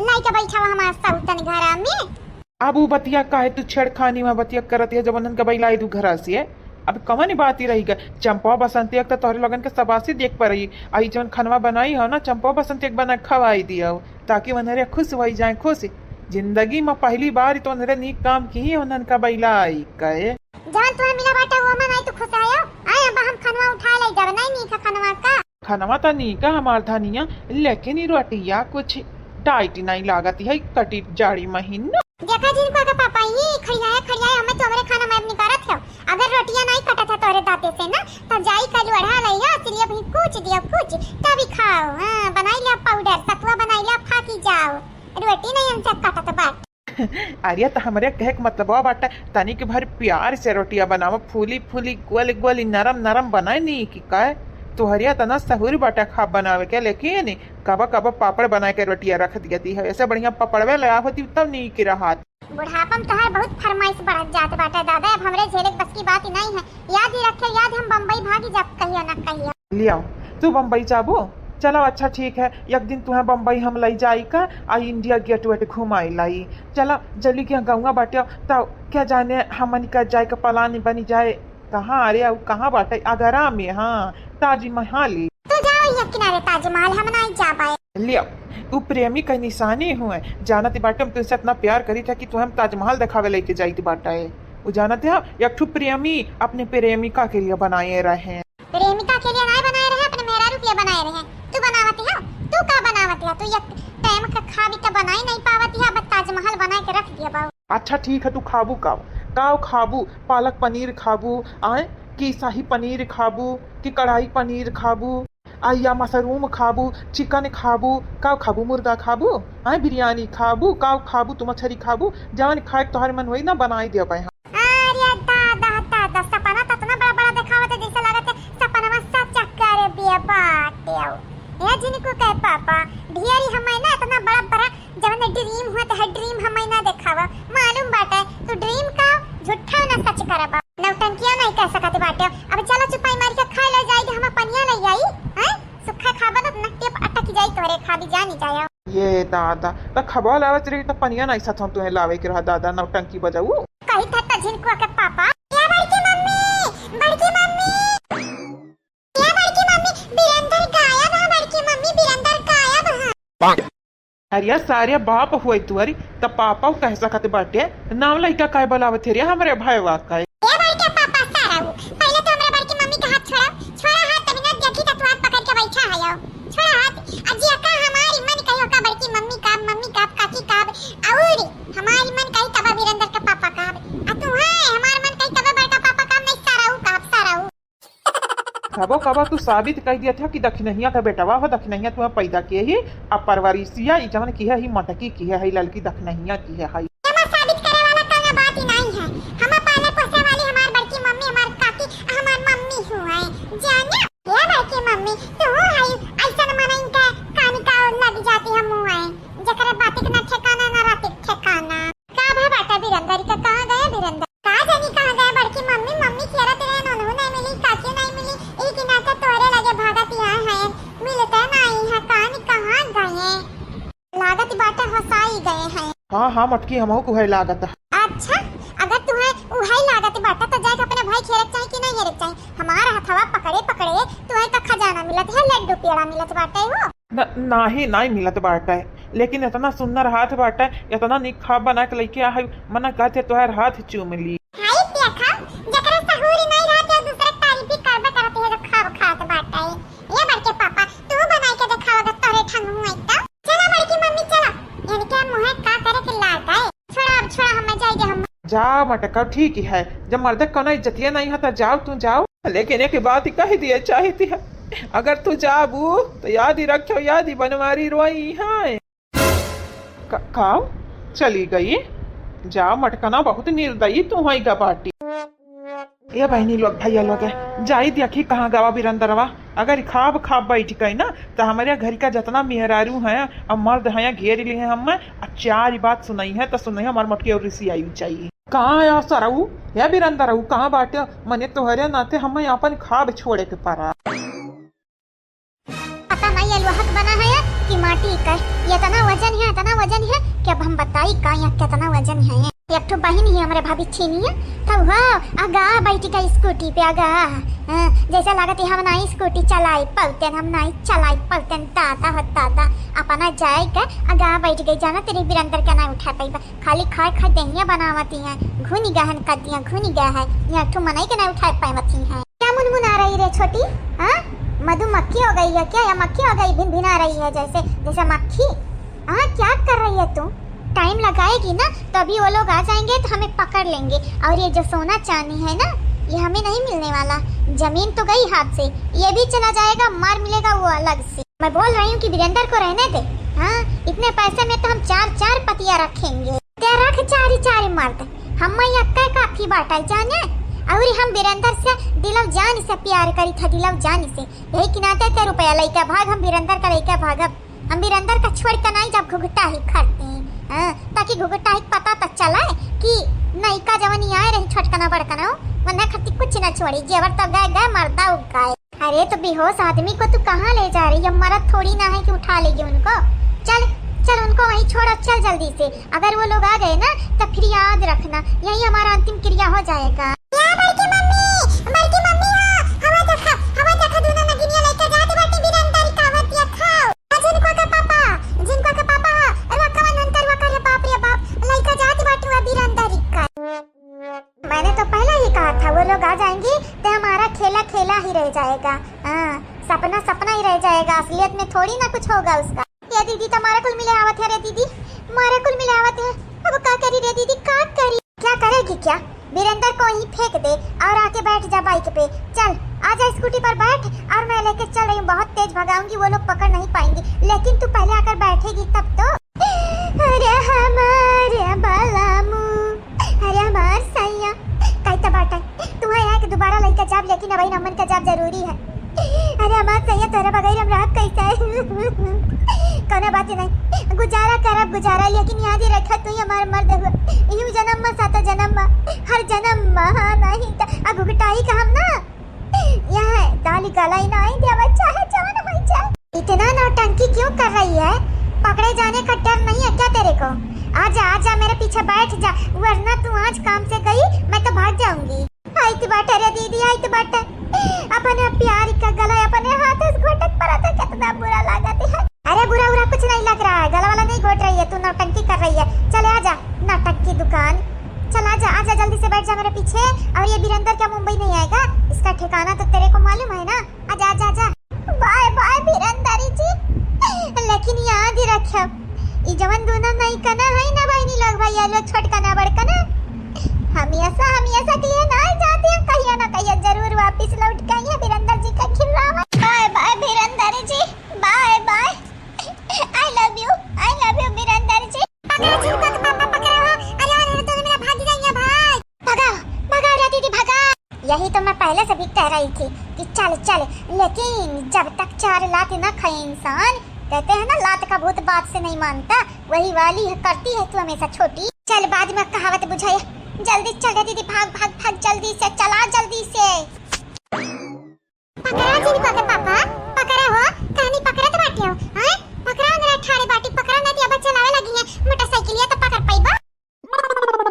लाई के बैठा हुआ हमारा सौतन घरा में। अब उ बतिया काहे तू छेड़खानी में बतिया करत है, जब उन्हन के बैलाई दू घरा से? अब कवन बात ही रही गा? चंपा बसंती एक तो तोहरे लोगन के सबासी देख पर रही, आई जवन खनवा बनाई हो ना, चंपा बसंती एक बना खवाई दियो, ताकि उन्हरे खुश होई जाए, खुश। जिंदगी में पहली बार तो उन्हरे नीक काम की ही उन्हन का बैलाई कहे। जवन तुम्हें मिला बाटे, वो में नहीं तू खुश आयो? आए, अब हम खनवा उठा ले, जब नहीं नीक है खनवा का। खनवा तो नीक है हमार धनिया, लेकिन ई रोटिया कुछ टाइट नहीं लागत है, कटी जाड़ी महीना। देखा जिनको के पापा, ये खड़ियाए, खड़ियाए, हमें तो हमरे खाना में निकारत है। अगर रोटियां नहीं कटत है तोरे दांते से ना, तो जाई का लोढ़ा लइया, सिलिया भी कूच दियो, कूच, तभी खाओ। हाँ, बनाई लिया पाउडर, सतुआ बनाई लिया, फाकी जाओ, रोटी नहीं हमसे कटत बाटे। अरे, तो हमरे कहे के मतलबवा बाटे, तनिक भर प्यार से रोटिया बनावा, फूली फूली, गोल गोल, नरम नरम बनाए नी कि काय? तोहरे तना सहूर बाटे खा बनावे के, लेकिन कबो कबो पापड़ बनाए के रोटिया रख दिया थी, ऐसे बढ़िया पापड़वे ले होती तब नी की रहत। बुढ़ापा में तोहार बहुत फरमाइश बढ़त जात बाटे दादा, अब हमरे झेले के बस की बात ही नहीं है। याद ही रखे, याद हम बम्बई भागी जाब कहियो ना कहियो। लियाओ, तू बम्बई जाबो? चलो अच्छा ठीक है, एक दिन तुहें बम्बई हम लई जाई का, आ इंडिया गेट वेट घुमाई लाई। चलो जल्दी के गौवा बाटे, तो क्या जाने हमन का जाए का प्लान बनी जाए। कहाँ? अरे, अउ कहाँ बाटे? आगरा में, हाँ, ताजमहल। तू जाओ ये किनारे ताजमहल, हम नहीं जा पाए। लियो, उ प्रेमी का निशानी हुए। जानत बाटे हम तुमसे इतना प्यार करी था कि तुहें हम ताजमहल दिखावे लेके जाइत बाटे। उ जानत है, एक ठो प्रेमी अपने प्रेमिका के लिए बनाए रहे। प्रेमिका के लिए नहीं बनाए रहे, अपने मेहरारू के लिए बनाए रहे। तू बनावत है, तू का बनावत है? तू एक टाइम का खाबी तो बनाई नहीं पावत है, अब ताजमहल बनाए के रख दिया बाबू। अच्छा ठीक है, तू खाबू का? काव खाबू? पालक पनीर खाबू, आए, कि शाही पनीर खाबू, कि कढ़ाई पनीर खाबू, आ या मशरूम खाबू, चिकन खाबू, काव खाबू? मुर्गा खाबू, आए, बिरयानी खाबू, काव खाबू? तू मछरी खाबू, जवन खाए के तोहर मन होई ना, बनाई देबे हम। अरे दादा, दादा, सपना तो इतना बड़ा बड़ा देखावत है, जैसे लागत है सपनवा सच करे बिया बाटे। ए जिनको कहे पापा, ढेरी हमें ना इतना बड़ा बड़ा जवन ड्रीम होत है, ड्रीम हमें ना देखावा। मालूम बाटे तू ड्रीम का झूठा ना सच करबा। नौटंकिया नहीं कह सकत बाटे। अब चलो चुपाई मार के खा ले जाई, हम पनिया ले आई, हैं? सुखा खाबा तो नट्टे पे अटक जाई तोरे खाबी जानी जाया। ये दादा, त खबा लावत रही त पनिया नहीं सथों तुहे लावे के रहा दादा, नौटंकी बजाऊ। कही था त झिनकुआ के पापा। या बड़की मम्मी, बड़की मम्मी। ए बड़की मम्मी, बीरेंदर गायब है, बड़की मम्मी, बीरेंदर गायब है। अरे सारे बाप हुए तुअरी, त पापा कह सकत बाटे, नाम लइका काय बुलावत है रे हमरे भाईवा का? ए बड़के पापा सारा हूँ, पहले तो हमरे बड़की मम्मी का हाथ छोड़ा, छोड़ा हाथ, तभी ना देखी त तू हाथ पकड़ के बैठा है यो। छोड़ा हाथ, अजी अका हमारी मन कही ओका बड़की मम्मी का, मम्मी का, काकी का, और हमारी मन कही तब बीरेंदर का पापा का, आ तू है हमार मन कही तब बड़का पापा का, नहीं सारा हूँ का, सारा हूँ। खा वो कबा तू साबित कइ दिया था कि दखिनहिया का बेटवा हो, दखिनहिया तुम्हें पैदा किहे ही, अब परवरिसिया ई जवन किहे ही मटकी किहे है, ललकी दखिनहिया किहे है। एमा साबित करे वाला कौनो बात ही नहीं है। हमा पाले पोसे वाली हमार बड़की मम्मी, हमार काकी, हमार मम्मी हुए। जाने, ए बड़की मम्मी, तू है ऐसन मनइन के कानी का लग जाती हम हुए। जकरे बातिक ना ठिकाना, ना रातिक ठिकाना। का भा बाटा बिरंदरी का, कहाँ गए बिरंदर? का जानी कहाँ गए बड़की मम्मी, मम्मी खेलत रहे, ननहू नहीं मिली, काकी नहीं मिली, ई दिना के तोरे लगे भागत यहाँ है, मिलते नहीं है, कानी कहाँ गए? लागत बाटे होसाई गए हैं। हाँ, हाँ, मटकी, हमहू को है लागत। अच्छा, अगर तुम्हें उहै लागत बाटे तो जाके अपने भाई खेलक चाही कि नहीं हेरक चाही? हमार हथवा पकड़े पकड़े तुम्हें तो खजाना मिलत है, लड्डू पेड़ा मिलत बाटे हो। न-, नाही, नाही मिलत बाटे, लेकिन इतना सुंदर हाथ बाटे, इतना नीक खाब बना के लइके आ है, मन कहते तोहर हाथ चूम ली। हाय देखा, जकरा सहूर नहीं रहते, दूसरे के तारीफ भी करबे करते हैं, जो खाब खात बाटे। ये बड़के पापा, तू बनाई के देखावा, अगर तोहरे ठंग मुँह एकदम। चला बड़की मम्मी, चला, इनके मुँहे का करे के लाग गए। छोड़ा, अब छोड़ा, हम जाए दे, हम। जा मटका, ठीक है, जब मर्द कोनो इज्जतिया नहीं है तो जाओ, तू जाओ। लेकिन एक बात कह दिए चाहती है, अगर तू जाबू तो याद ही रखियो, याद ही बनवारी रोई है। का, का? चली गई? जा मटकना, बहुत निर्दयी तू है गा बाटी। ए बहनी लोग, भैया लोग, जाई देखी कहाँ गवा बिरंदरवा। अगर खाब खाब बैठ गई ना, तो हमारे घर का जितना मेहरारू हैं और मर्द हैं, घेर लिए हैं हम, आ चार बात सुनाई है, तो सुनाई हमार मटकी और रिसी आई चाहिए। कहाँ है सरऊ? या बिरंदरऊ, कहाँ बाटे? मने तोहरे नाते हमें अपन खाब छोड़े के पड़ा। पता नहीं ये लोहा के बना है कि माटी का। ये इतना वजन है, इतना वजन है कि अब हम बताई का, ये कितना वजन है। एक ठो बहिन ही हमरे भाभी छीनी है, तब हो आगा बैठ गई स्कूटी पे आगा। हाँ, जैसे लागत है हम नाई स्कूटी चलाई पलते, हम नाई चलाई पलते, दादा हो दादा, अपना जाए के आगा बैठ गई। जाना तेरे बिरंदर के ना उठा पाई, खाली खाए खाए देहिया बनावती हैं, घुन गहन कर दिया, घुन गया है, ये एक ठो मनई के ना उठा पावती हैं। क्या मुनमुना रही रे छोटी? हाँ, मधुमक्खी हो गई है क्या, या मक्खी हो गई, भिन भिना रही है जैसे, जैसे मक्खी। हाँ, क्या कर रही है तू? टाइम लगाएगी ना, तो अभी वो लोग आ जाएंगे तो हमें पकड़ लेंगे। और ये जो सोना चांदी है ना, ये हमें नहीं मिलने वाला। जमीन तो गई हाथ से, ये भी चला जाएगा, मार मिलेगा वो अलग से। मैं बोल रही हूँ कि वीरेंद्र को रहने दे। हाँ, इतने पैसे में तो हम चार चार पतिया रखेंगे। ते रख चारी चारी मर्द, हम यक्के काफी बाटा जाने। और हम वीरेंद्र से दिलो जान से प्यार करी था, दिलो जान से। यही के नाते ते रुपया लइके भाग, हम वीरेंद्र का लइके भागब। हम वीरेंद्र का छोड़ के नहीं जब घुघटा ही खरते हैं, हाँ, ताकि घुघटा ही पता तो चले कि नयका जवनी आए रही छोटकना बड़कना, वन्ने खती कुछ न छोड़ी, जेवर तो गए गए, मर्दा उग गए। अरे तो बेहोश आदमी को तू कहाँ ले जा रही है? मरद थोड़ी ना है कि उठा लेगी उनको। चल, चल उनको वहीं छोड़ो, चल जल्दी से। अगर वो लोग आ गए ना तो फिर याद रखना, यही हमारा अंतिम क्रिया हो जाएगा। या बड़की मम्मी, बड़की मम्मी हो, हवा देखा, हवा देखा, दोनों नगिनिया लइके जात बाटे बिरंदर का, हवा देखा। आ झिनका के पापा, झिनका के पापा हो, अरे कवन अंतर वा करे, बाप रे बाप, लइके जात बाटे वा बिरंदर का। मैंने तो पहले ही कहा था वो लोग आ जाएंगी तो हमारा खेला खेला ही रह जाएगा। हाँ, सपना सपना ही रह जाएगा, असलियत में थोड़ी ना कुछ होगा उसका। ये दीदी तो मारे कुल मिले आवत है रे दीदी, मारे कुल मिले आवत है। अब का करी रे दीदी, का करी? क्या करेगी क्या? वीरेंद्र को ही फेंक दे और आके बैठ जा बाइक पे। चल, आ जा स्कूटी पर बैठ और मैं लेके चल रही हूँ, बहुत तेज भगाऊंगी, वो लोग पकड़ नहीं पाएंगे, लेकिन तू पहले आकर बैठेगी तब तो। अरे हमारे बलामू, अरे हमार सैया, कही तो बाटे, तू है यहाँ के दोबारा लइके जाब, लेकिन अब इन अमन के जाब जरूरी है। अरे हमार सैया, तोरे बगैर हम रहब कैसे? कौनो बात नहीं, गुजारा करब गुजारा, लेकिन याद ही रखा तू ही हमार मर्द हुआ, इहू जन्म में, सातो जन्म में, हर जन्म में, हाँ नहीं तो आ घुघटाई का हम ना, यह दाली गलाई नहीं देवे चाहे जवन हो जाए। इतना नौटंकी क्यों कर रही है? पकड़े जाने का डर नहीं है क्या तेरे को? आजा, आजा, मेरे पीछे बैठ जा, वरना तू आज काम से गई, मैं तो भाग जाऊंगी। आइत बाटे रे दीदी, आइत बाटे। अपने प्यारी का गला अपने हाथ से घोटक पड़ा था, कितना बुरा लगा था। अरे बुरा उरा कुछ नहीं लग रहा है, गला वाला नहीं घोट रही है, तू नौटंकी कर रही है। चले आजा, नौटंकी दुकान, चल आजा, आजा, जल्दी से बैठ जा मेरे पीछे। और ये बिरंदर क्या मुंबई नहीं आएगा? इसका ठिकाना तो तेरे को मालूम है ना। आजा, आजा, आजा। बाय बाय बिरंदरी जी, लेकिन याद ही रखियो, ई जवन दोनों नयकना है ना बहिनी लोग, भैया लोग, छोटकना बड़कना, हमेशा हमेशा के लिए ना जाते हैं, कहिया ना कहिया जरूर वापिस लौट के आइए बिरंदर जी का। लेकिन जब तक चार लात न खाए इंसान, कहते हैं ना, लात का भूत बात से नहीं मानता, वही वाली है, करती है तू हमेशा छोटी। चल, बाद में कहावत बुझाए, जल्दी चल रे दीदी, भाग, भाग, भाग, जल्दी से चला, जल्दी से। पकड़ा जिनको के पापा, पकड़ा हो, कहनी पकड़त बाटे हो, हैं? पकड़ा ना ठाड़े बाटी, पकड़ा ना, अब चलावे लगी है मोटरसाइकिलिया तो पकड़ पाइबा।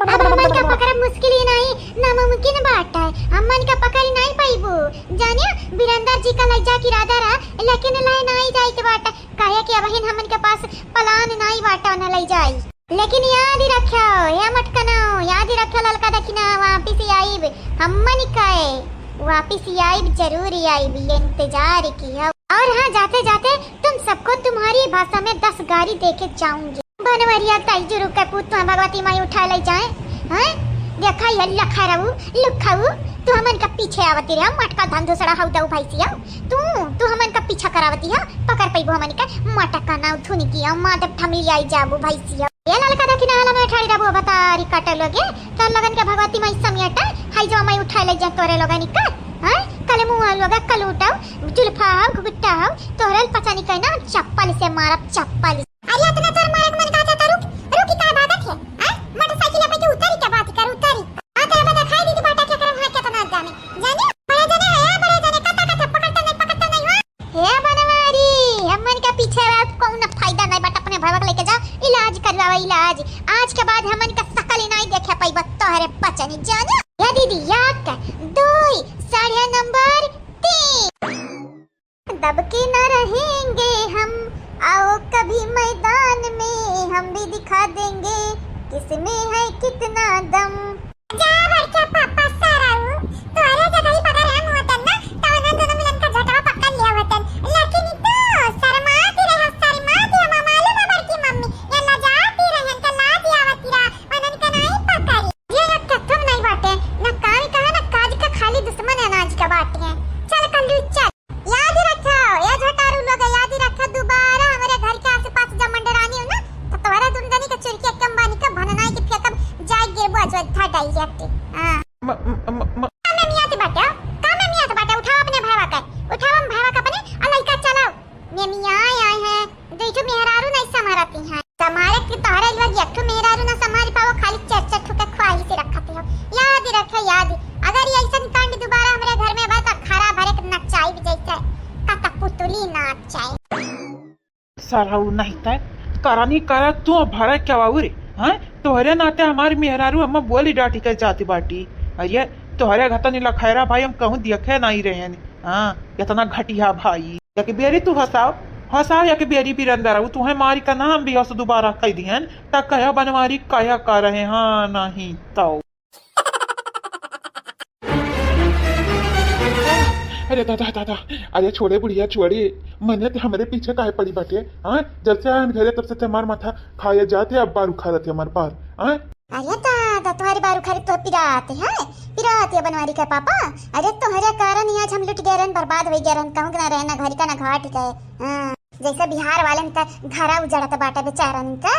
अब हमन का पकड़ब मुश्किल ही नहीं, नामुमकिन बात है, हमन का पकड़ नहीं पाइबू। जानिया, बिरंदर जी का लइ जाके इरादा रहा, लेकिन लइ नहीं जाए के बात, काहे कि अबहिन हमन के पास प्लान नहीं बाटा न लइ जाई। लेकिन याद ही रखियो, या मटकनो, याद ही रखियो, ललका दखिना वापिस आइब, हमन काहे वापिस आइब, जरूर आइब, ये इंतजार किया। और हाँ, जाते जाते तुम सबको तुम्हारी भाषा में दस गारी दे के जाऊंगी। बनवरिया ताई जुरु के पूत, तुम भगवती माई उठा ले जाए, हैं? देखा ये लखरऊ, लुखऊ, तू हमन का पीछे आवती रहे, मटका धन दूसरा हऊ दऊ भैंसिया, तू, तू हमन का पीछा करावती है, पकड़ पैबो हमन का मटका ना धुन किया, माधव ठमली आई जाबू भैंसिया। ये ललका देखी ना, हला में ठाड़ी रहबो, बतारी काटे लोगे, तोर लोगन के भगवती माई समियाटा, हाई जो माई उठा ले जा तोरे लोगन का, हैं? कल मुँह लोगा, कल उठाओ, जुल्फा हो, घुघुट्टा हो, तोरे पचानी कहना, हम चप्पल से मारब, चप्पल से। अरे, इतना जोर मारे के मन का जाता, रुक, रुक, का भागत है? हैं? मोटरसाइकिल पे के उतारी, क्या बात कर, उतारी। हाँ, तेरे बता खाई दी बाटा क्या करम है, क्या तना जाने। जाने? बड़े जने है, बड़े जने, कता, कता, पकड़ता नहीं, पकड़ता नहीं, हाँ? हे बनवारी, हमन का पीछे रह कौन फायदा नहीं, बट अपने भवा के लेके जा, इलाज करवावा, इलाज। आज के बाद हमन का शकल ही नहीं देखे पाइबा, तोहरे बचनी जाने। या दीदी, या का, दो, साढ़े नंबर तीन। दब के न रहेंगे हम, आओ कभी मैदान में, हम भी दिखा देंगे किसमें है कितना दम। जा बड़का पापा साराऊ, तोहरे जगह ही पकड़ हम होतन ना, तो उन्हन दोनों मिलन का झटवा पकड़ लिया होतन। लेकिन ई तो शर्माती रहे, शर्माती, हम मालूम है बड़की मम्मी, ये लजाती रहे, इनका लाज आवती रहा, उन्हन का नहीं पकड़ी। ये लोग कत्थम नहीं बाटे, ना काम का है, ना काज का, खाली दुश्मन अनाज का बाटे हैं। चल कल्लू चल। याद रखो, या झटारू लोग, याद रखो, दोबारा हमरे घर के आसपास जब मंडरानी हो ना, तो तोहरे दुनदनी के चुरकी एकदम बानी के भननाई के फेंकब, जाए गिरबो अजोध्या direct। हाँ। म-, म-, म-, म-, का में मियाँ के बाटे? का में मियाँ के बाटे? उठाओ अपने भाईवा के, उठाओ हम भाईवा के अपने, और लइका चलाओ। में मियाँ आए हैं, दो ठो मेहरारू नहीं संभारती हैं। संभारे के तोहरे लोग एक ठो मेहरारू ना संभाल पाओ, खाली चार चार ठो के ख्वाहिश रखते हो। याद रखे, याद। अगर ये ऐसन कांड दोबारा हमरे घर में बा, तो खरा भरे के नचाई जैसे कठपुतली नाचे। सरऊ नहीं तय करनी कर तू भरे के बाबू रे, हैं? तोहरे नाते हमारी मेहरारू हम बोली डाटी के जाती बाटी। अरे तोहरे घतनी लखैरा भाई हम कहूँ देखे नहीं रहे हैं। हाँ, इतना घटिया भाई। एक बेरी तू हंसाओ, हंसाओ एक बेरी बिरंदर, उ तुहे मारी का नाम भी हंस दोबारा कह दिहन, त कह बनवारी कह कर रहे, हाँ, नहीं तो। अरे दादा, दादा, अरे छोड़े बुढ़िया, छोड़े, मने ते हमरे पीछे काहे पड़ी बाटे? हाँ, जब से आयन घरे तब से ते हमार माथा खाए जाते, अब बार उखाड़त है हमार पार, हाँ? अरे दादा, तुम्हारी बार उखाड़ी तो पिरात है, पिरात है बनवारी के पापा। अरे तोहरे कारण ही आज हम लुट गए रहन, बर्बाद हो गए रहन, कहूँ के ना रहे, ना घर का ना घाट के। हाँ, जैसे बिहार वालन का घरा उजड़त बाटे बेचारन का,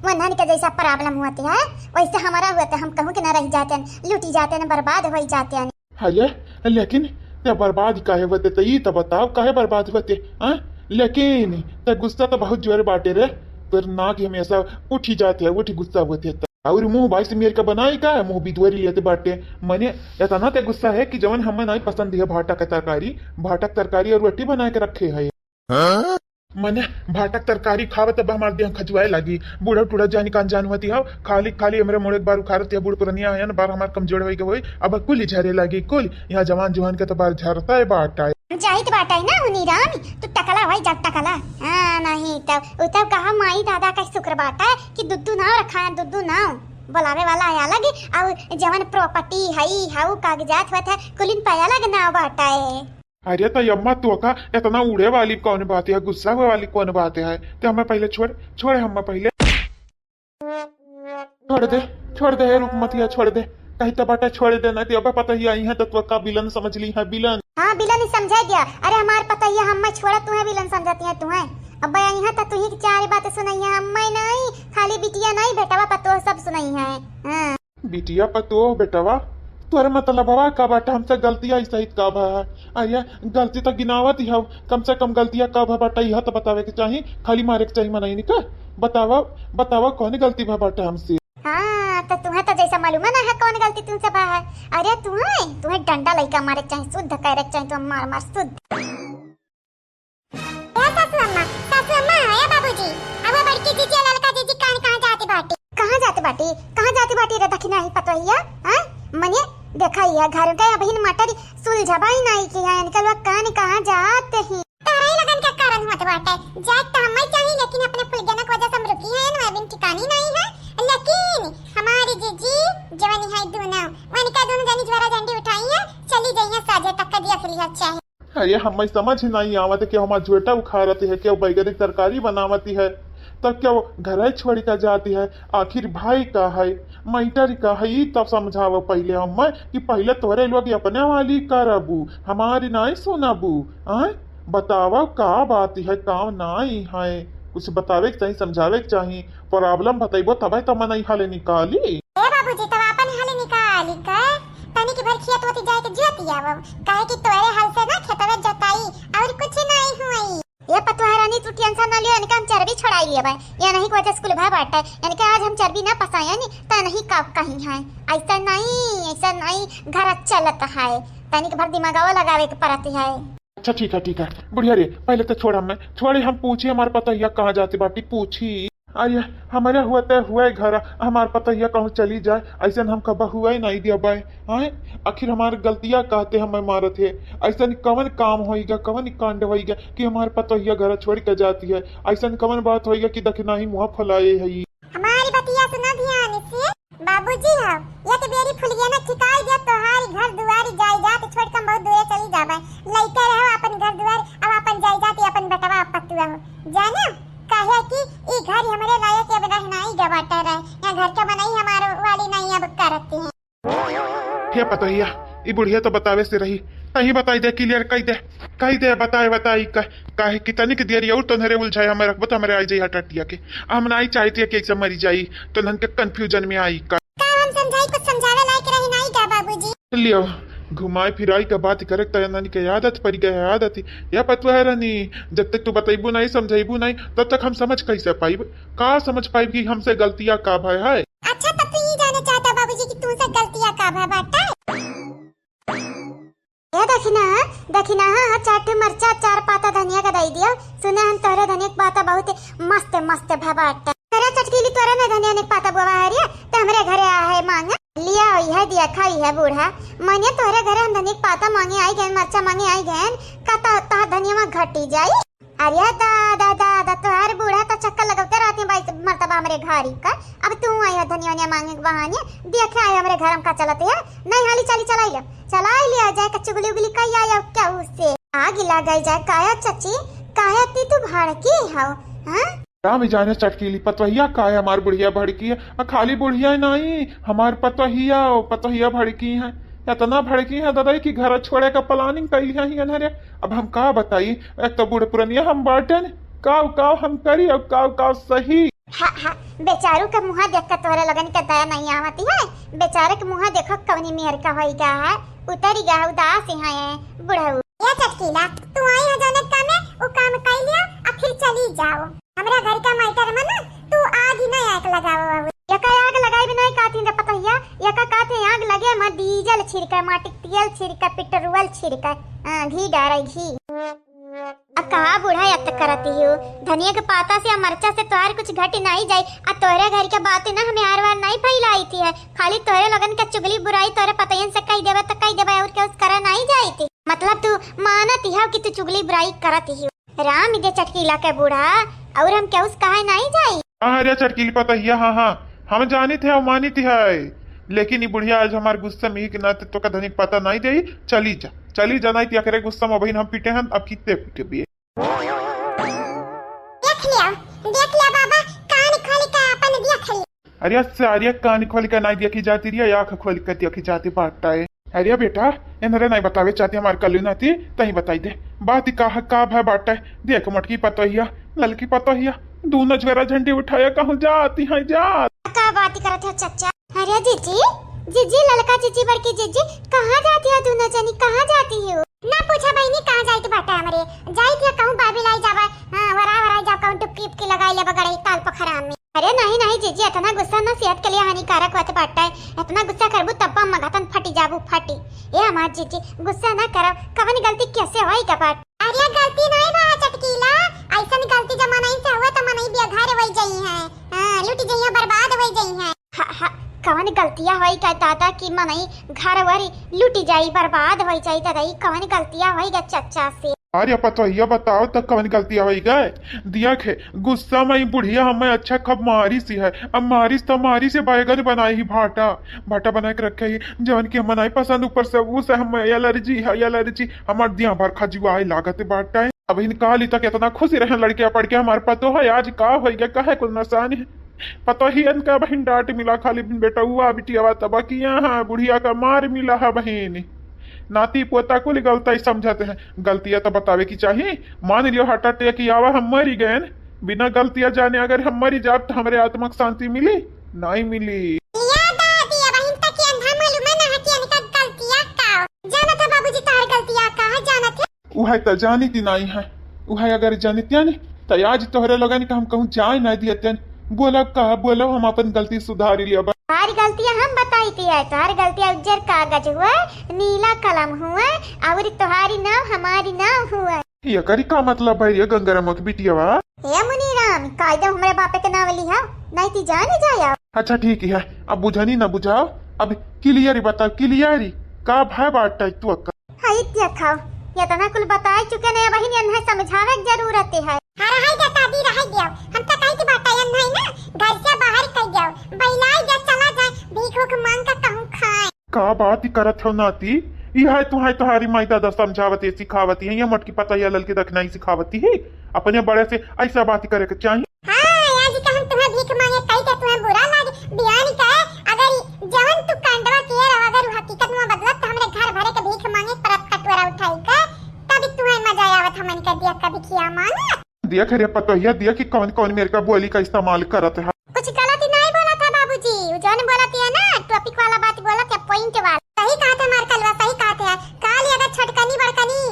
वनहन के जैसा problem होती है, वैसे हमारा हुआ तो हम कहूँ के ना रह जाते, लुटी जाते, बर्बाद हो जाते। अरे, लेकिन ते बर्बाद काहे होते, ते ई तो बताओ, काहे बर्बाद होते, हाँ? लेकिन ते गुस्सा तो बहुत जोर बाटे रे, तोर नाक हमेशा उठी जाते है, उठी गुस्सा होते तो। और मुंह भाई से मेर का बनाई का है, मुंह बिदवरी लेते बाटे। मने इतना ते गुस्सा है कि जवन हमें नहीं पसंद है भाटा का तरकारी, भाटा का तरकारी और रोटी बना के रखे है। हाँ? मने भाटा का तरकारी खावे तब हमार देह खजुआए लागी। बूढ़ा टूढ़ा जानी कान जान होती हो, खाली खाली हमरे मुड़े बार उखाड़त है, बूढ़ पुरनिया है ना, बार हमार कमजोर होई के होई, अब कुल झरे लागी, कुल। यहाँ जवान जुहान के तो बार झरता है बाटा है। जाइत बाटा है ना उनी राम, तू टकला भाई, जब टकला। हाँ, नहीं तब, उ तब कहा माई दादा का शुक्र बाटा है कि दुद्दू नाव रखा है, दुद्दू नाव। बोलावे वाला आया लगे, और जवन property हई, हऊ कागजात होत है, कुलिन पे अलग नाव बाटा है। अरे तो अम्मा, तोका इतना उड़े वाली कौन बात है, गुस्सा हुए वाली कौन बात है? ते हमें पहले छोड़, छोड़ हमें पहले। छोड़ दे, छोड़ दे, हे रुकमतिया, छोड़ दे। कही तो बाटा छोड़ दे, नहीं तो अब पता ही आई है तो तोका बिलन समझ ली है, बिलन। हाँ, बिलन ही समझा दिया। अरे हमार पता ही है, हमें छोड़ा, तुम्हें बिलन समझती है, तुम्हें। अब आई है तो तू ही चार बात सुनाई है, हमें नहीं, खाली बिटिया नहीं, बेटवा पतोह सब सुनाई है। हाँ। बिटिया पतोह बेटवा, तोहरे मतलबवा का बाटे हमसे? गलतिया ई सहित का भा है? अरे, गलती तो गिनावत ही हव, कम से कम गलतिया का भा बाटे, यह तो बतावे के चाही। खाली मारे के चाही मनई का? बतावा, बतावा कौन गलती भा बाटे हमसे? हाँ, तो तुम्हें तो जैसा मालूम है ना है कौन गलती तुमसे भा है। अरे तुम्हें, तुम्हें डंडा लइका मारे के चाही, शुद्ध करे के चाही, तुम्हें मार मार शुद्ध। ए सासू अम्मा, सासू अम्मा, ए बाबूजी, अब बड़की जीजी, ललका जीजी, कान कहाँ जाती बाटी? कहाँ जाती बाटी? कहाँ जाती बाटी रे दखिना ही पतोहिया? हाँ? मने, देखा ही है, घर के अबहिन मटर सुलझबा ही नहीं किया, इनके लोग कान कहाँ जाते ही? तोहरे ही लगन के कारण होत बाटे। जाए तो हमें चाही, लेकिन अपने फुलगेना के वजह से हम रुकी हैं, अबिन ठिकानी नहीं है। लेकिन हमारी जीजी, जवानी है दोनों, उनका दोनों जनी ज्वारा झंडी उठाई है, चली जाइए साझे तक का दिया फिर अच्छा है। अरे, हमें समझ ही नहीं आवत है कि हमार झोटा उखाड़त है, कि बैगन की तरकारी बनावत है, तब क्या वो घर छोड़ के जाती है? आखिर भाई का है, मैटर का है, ई तब समझावो पहले हमें कि पहले तोरे लोग अपने वाली करबू, हमारी नहीं सुनबू। आय, बतावा का बात है, काम नहीं है, कुछ बतावे के चाही, समझावे के चाही। प्रॉब्लम बतैबो तबे तो मनई हल निकाली। ए बाबूजी, तब आपन हल निकाली के तनी के भर खेत होती जाए के जोती आवो, काहे कि तोरे हल से ना खेतवे जोताई और कुछ नहीं हुई। ये पतोह रानी, तू टेंशन ना लियो, इनका हम चर्बी छोड़ाई लिया भाई। ये नहीं को वजह से कुल भा बाटा है, इनके आज हम चर्बी ना पसाया नी, तो नहीं का कहीं है। ऐसा नहीं, ऐसा नहीं, घर चलत है, तनिक भर दिमागवा लगावे के पड़त है। अच्छा, ठीक है, ठीक है। बुढ़िया रे, पहले तो छोड़ हमें, छोड़ी, हम पूछी हमार पतोहिया कहाँ जाती बाटी, पूछी। अरे, हमारे हुआ तय हुआ है घर, हमार पतोहिया कहूँ चली जाए, ऐसन हम कबहुआ ही नहीं दिया बाय। हाँ, आखिर हमार गलतिया कहते हमें मारत है, ऐसन कवन काम होइगा, कवन कांड होइगा कि हमार पतोहिया घर छोड़ के जाती है? ऐसन कवन बात होइगा कि दखिना ही मुँह फुलाए है? हमारी बतिया सुना ध्यान से। बाबूजी हो, एक बेरी फुलगेना ठिकाई दे, तोहारी घर दुआरी जायदाद छोड़ के हम बहुत दूरे चली जाबे। लइके रहो अपन घर दुआर, अब अपन जायदाद, अपन बेटवा पतुआ हो। जानो, काहे कि ई घर हमरे लायक अब रह नाई गवाटर है। यहाँ घर के मनई हमारे वाली नहीं अब करती है। हे पतोहिया, ई बुढ़िया तो बतावे से रही, तही बताई दे, क्लियर कही दे, कही दे, बताए, बताई का, काहे कि तनिक देरी और तोहरे उलझाए हमें रखबो तो हमरे आई जाई हार्ट अटैक के। हम नाई चाहती है कि ऐसे मरी जाई, तो के कंफ्यूजन में आई का। का हम समझाई, कुछ समझावे लायक रही नाई का बाबूजी? लियो, घुमाई फिराई का बात करे त ननी के आदत पड़ गया है, आदत। या पतोह रानी, जब तक तू बतैबू नहीं, समझैबू नहीं, तब तक हम समझ कैसे पाइब? का समझ पाइब कि हमसे गलतिया का भय है? अच्छा, तब तू ई जाने चाहता बाबूजी कि तुमसे गलतिया का भय बाटे? ए दखिना, दखिना, हाँ, हाँ, चार ठे मरचा, चार पाता धनिया का दई दियो। सुने हम तोहरे धनिया के पाता बहुत मस्त, मस्त भा बाटे। अरे चटकीली, तोरे ने धनिया ने पाता बोवा हरिया, ते हमरे घरे आ है मांगे। लिया होई है, दिया खाई है बूढ़ा। मने तोहरे घरे हम धनिया के पाता मांगे आई गए, मरचा मांगे आई गए, का ता, ता धनिया में घटी जाई? अरे दादा, दादा, तोहार बूढ़ा तो चक्कर लगौते रहती है बाई मरतबा हमरे घरी का। अब तू आई है धनिया वनिया मांगे के बहाने, देखे आई हमरे घर में का चलत है। नहीं हाली चाली चलाई ले, चलाई ले जाए के चुगली उगली कई आया क्या उससे? आग लग जाए काया चची, काया ती तू भड़की हो, हाँ? राम जाने चटकीली पतोहिया का है, हमार बुढ़िया भड़की है। आ, खाली बुढ़िया नहीं, हमार पतोहिया, ओ पतोहिया भड़की है। इतना भड़की है दादा कि घर छोड़े का प्लानिंग कैली है ही अनहरे। अब हम का बताई, एक तो बूढ़ पुरनिया हम बाटेन, काव काव हम करी, अब काव काव सही। हाँ, हाँ, बेचारू के मुँह देख के तोहरे लगन के दया नहीं आवती है। बेचारे के मुँह देखो कवनी मेहर का होई गा है, उतरी गा है, उदास है बुढ़ऊ। ए चटकीला, तू आई है जौने काम है, उ काम कई लिया, आ फिर चली जाओ। हमरा घर का मैटर में ना, तू आग ही ना आग लगाओ अब। एका आग लगाई भी नहीं काती रे पतोहिया, एका काते आग लगे, मैं डीजल छिड़के, माटी के तेल छिड़के, पेट्रोल छिड़के, हाँ, घी डारे, घी। आ का बूढ़ा यत करती हो? धनिया के पाता से आ मरचा से तोहार कुछ घटी नहीं जाई, आ तोहरे घर के बात ना हमें आर वार नहीं फैलाई थी है, खाली तोहरे लोगन के चुगली बुराई तोहरे पतोहियन से कही देवे तो कही देवे, और केहू से करे नहीं जाई थी। मतलब तू मानत ही हो कि तू चुगली बुराई करत ही हो। राम दे चटकीला के बूढ़ा, और हम केहू से कहे नहीं जाई। हाँ रे चटकीली पतोहिया, हाँ, हाँ, हम जानित है, मानित है, लेकिन ई बुढ़िया आज हमार गुस्सा में ही कि ना तो तोका धनिक पाता नहीं देई। चली जा, चली जा, नहीं तो एकरे गुस्सा में बहिन हम पीटे हैं, अब कितने पीटे भी। देख लिया, देख लिया बाबा, कान खोल के अपन देख लिया। अरे सारिया, कान खोल के नहीं देखी जाती रे, आँख खोल के देखी जाती बाटा है। अरे बेटा, इनरे नहीं बतावे चाहती हमार कल्लू नाती, तही बताई दे। बात का है, का भय बाटा है? देख मोटकी पतोहिया, ललकी पतोहिया, दोनों ज्वारा झंडी उठाया कहूँ जाती हैं, जा। का बात करत हो चचा? अरे जीजी, जीजी, ललका जीजी, बड़की जीजी, कहाँ जाती हो दोनों जनी, कहाँ जाती हो? ना पूछा बहिनी, कहाँ जाइत बाटे हमरे, जाइत है कहूँ बाबी लाई जावा, हाँ, वरा वरा जाओ, कहूँ डुबकी उबकी लगाई ले बगड़ई ताल पोखरा में। अरे नहीं नहीं जीजी, इतना गुस्सा ना सेहत के लिए हानिकारक होत बाटे, इतना गुस्सा करबू तब मगतन फटी जाबू फटी। ए हमार जीजी, गुस्सा ना करब, कवन गलती कैसे होई का बात? अरे गलती नहीं बा चटकीला, ऐसन गलती जब मनई से हुए तो मनई बेघर होई जाई है, हाँ, लुट जाई है, बर्बाद होई जाई है। हा, हा, कवन गलतिया होई का दादा कि मनई घर वर लुट जाई, बर्बाद होई जाई दादा, ई कवन गलतिया होई गा चच्चा से? अरे पतोहिया बताओ तो कवन गलतिया होई गा? दिया खे गुस्सा में ई बुढ़िया हमें अच्छा खूब मारी सी है, अब मारी तो मारी से बैगन बनाई ही भाटा, भाटा बना के रखे ही, जवन कि हमें नहीं पसंद, ऊपर से ऊ से हमें एलर्जी है, एलर्जी, हमार दिया भर खजुआए लागत बाटे। अब इन काली तक इतना खुशी रहे लड़किया पढ़ के, हमार पतो है आज का होई गा, काहे कुल नसान है। पतो ही इनका बहिन डांट मिला खाली बिन बेटा हुआ बिटियावा तब कि यहाँ बुढ़िया का मार मिला है बहिन। नाती पोता कुल गलती समझते हैं, गलतिया तो बतावे की चाहिए। मान लियो हार्ट अटैक की आवा हम मरी गए, बिना गलतिया जाने अगर हम मरी जाब तो हमरे आत्मा को शांति मिली? नहीं मिली। या दादी, अब इनका के अंधा मालूम है ना कि इनका गलतिया का हो। जानत है बाबूजी तोहर गलतिया का है, जानत है। उहे त जानित नाई है, उहे अगर जनितियन त आज तोहरे लोगन के हम कहूँ जाए ना दियतियन। बोलब का, बोलब हम अपन गलती सुधारी लियब। तोहार गलतिया हम बताई थी है, तोहार गलतिया उज्जर कागज हुआ, नीला कलम हुआ, और तोहारी नाव हमारी नाव हुआ। ये करी का मतलब है ये गंगाराम के बिटियावा? हे मुनीराम, कायदे हमरे बापे के नाव लिहा, नहीं ती जाने जाया। अच्छा ठीक है, अब बुझनी ना बुझाओ, अब क्लियर बताओ, क्लियर का भाई बात है तू अक्का? हई देखो, इतना कुल बताई चुके ने, बहिन, एन्हे समझावे के जरूरत है। हाँ, रहाई दे दादी, रहाई दियो। हम तो कही थी बाटा एन्हे ना, घर से बाहर कह दियो। बहिलाई दे, चला जाए, भीख उख मांग के कहूँ खाए। का बात ही करत हो नाती? ई है तू है तोहारी माई दादा समझावती है, सिखावती है, ये मोटकी पतोहिया ललकी दखनाई सिखावती है। अपने बड़े से ऐसा बात करे के चाहिए। हाँ, आज का हम तुम्हें भीख मांगे कही के तुम्हें बुरा लागे। बियान का अगर ई जवन तू कांडवा किए रहो, अगर वो हकीकत में बदलत तो हमरे घर भरे के भीख मांगे परत कटोरा उठाई के, तब तुम्हें मजा आवत हमन के दिया कभी खिया मांगे। दिया खरे पतोहिया दिया कि कौन कौन मेरे का बोली का इस्तेमाल करत है। कुछ गलत ही नहीं बोला था बाबूजी, वो जौन बोला था ना टॉपिक वाला बात बोला था, पॉइंट वाला। सही कहा थे मार कलवा, सही कहा थे। काल अगर छोटकनी बड़कनी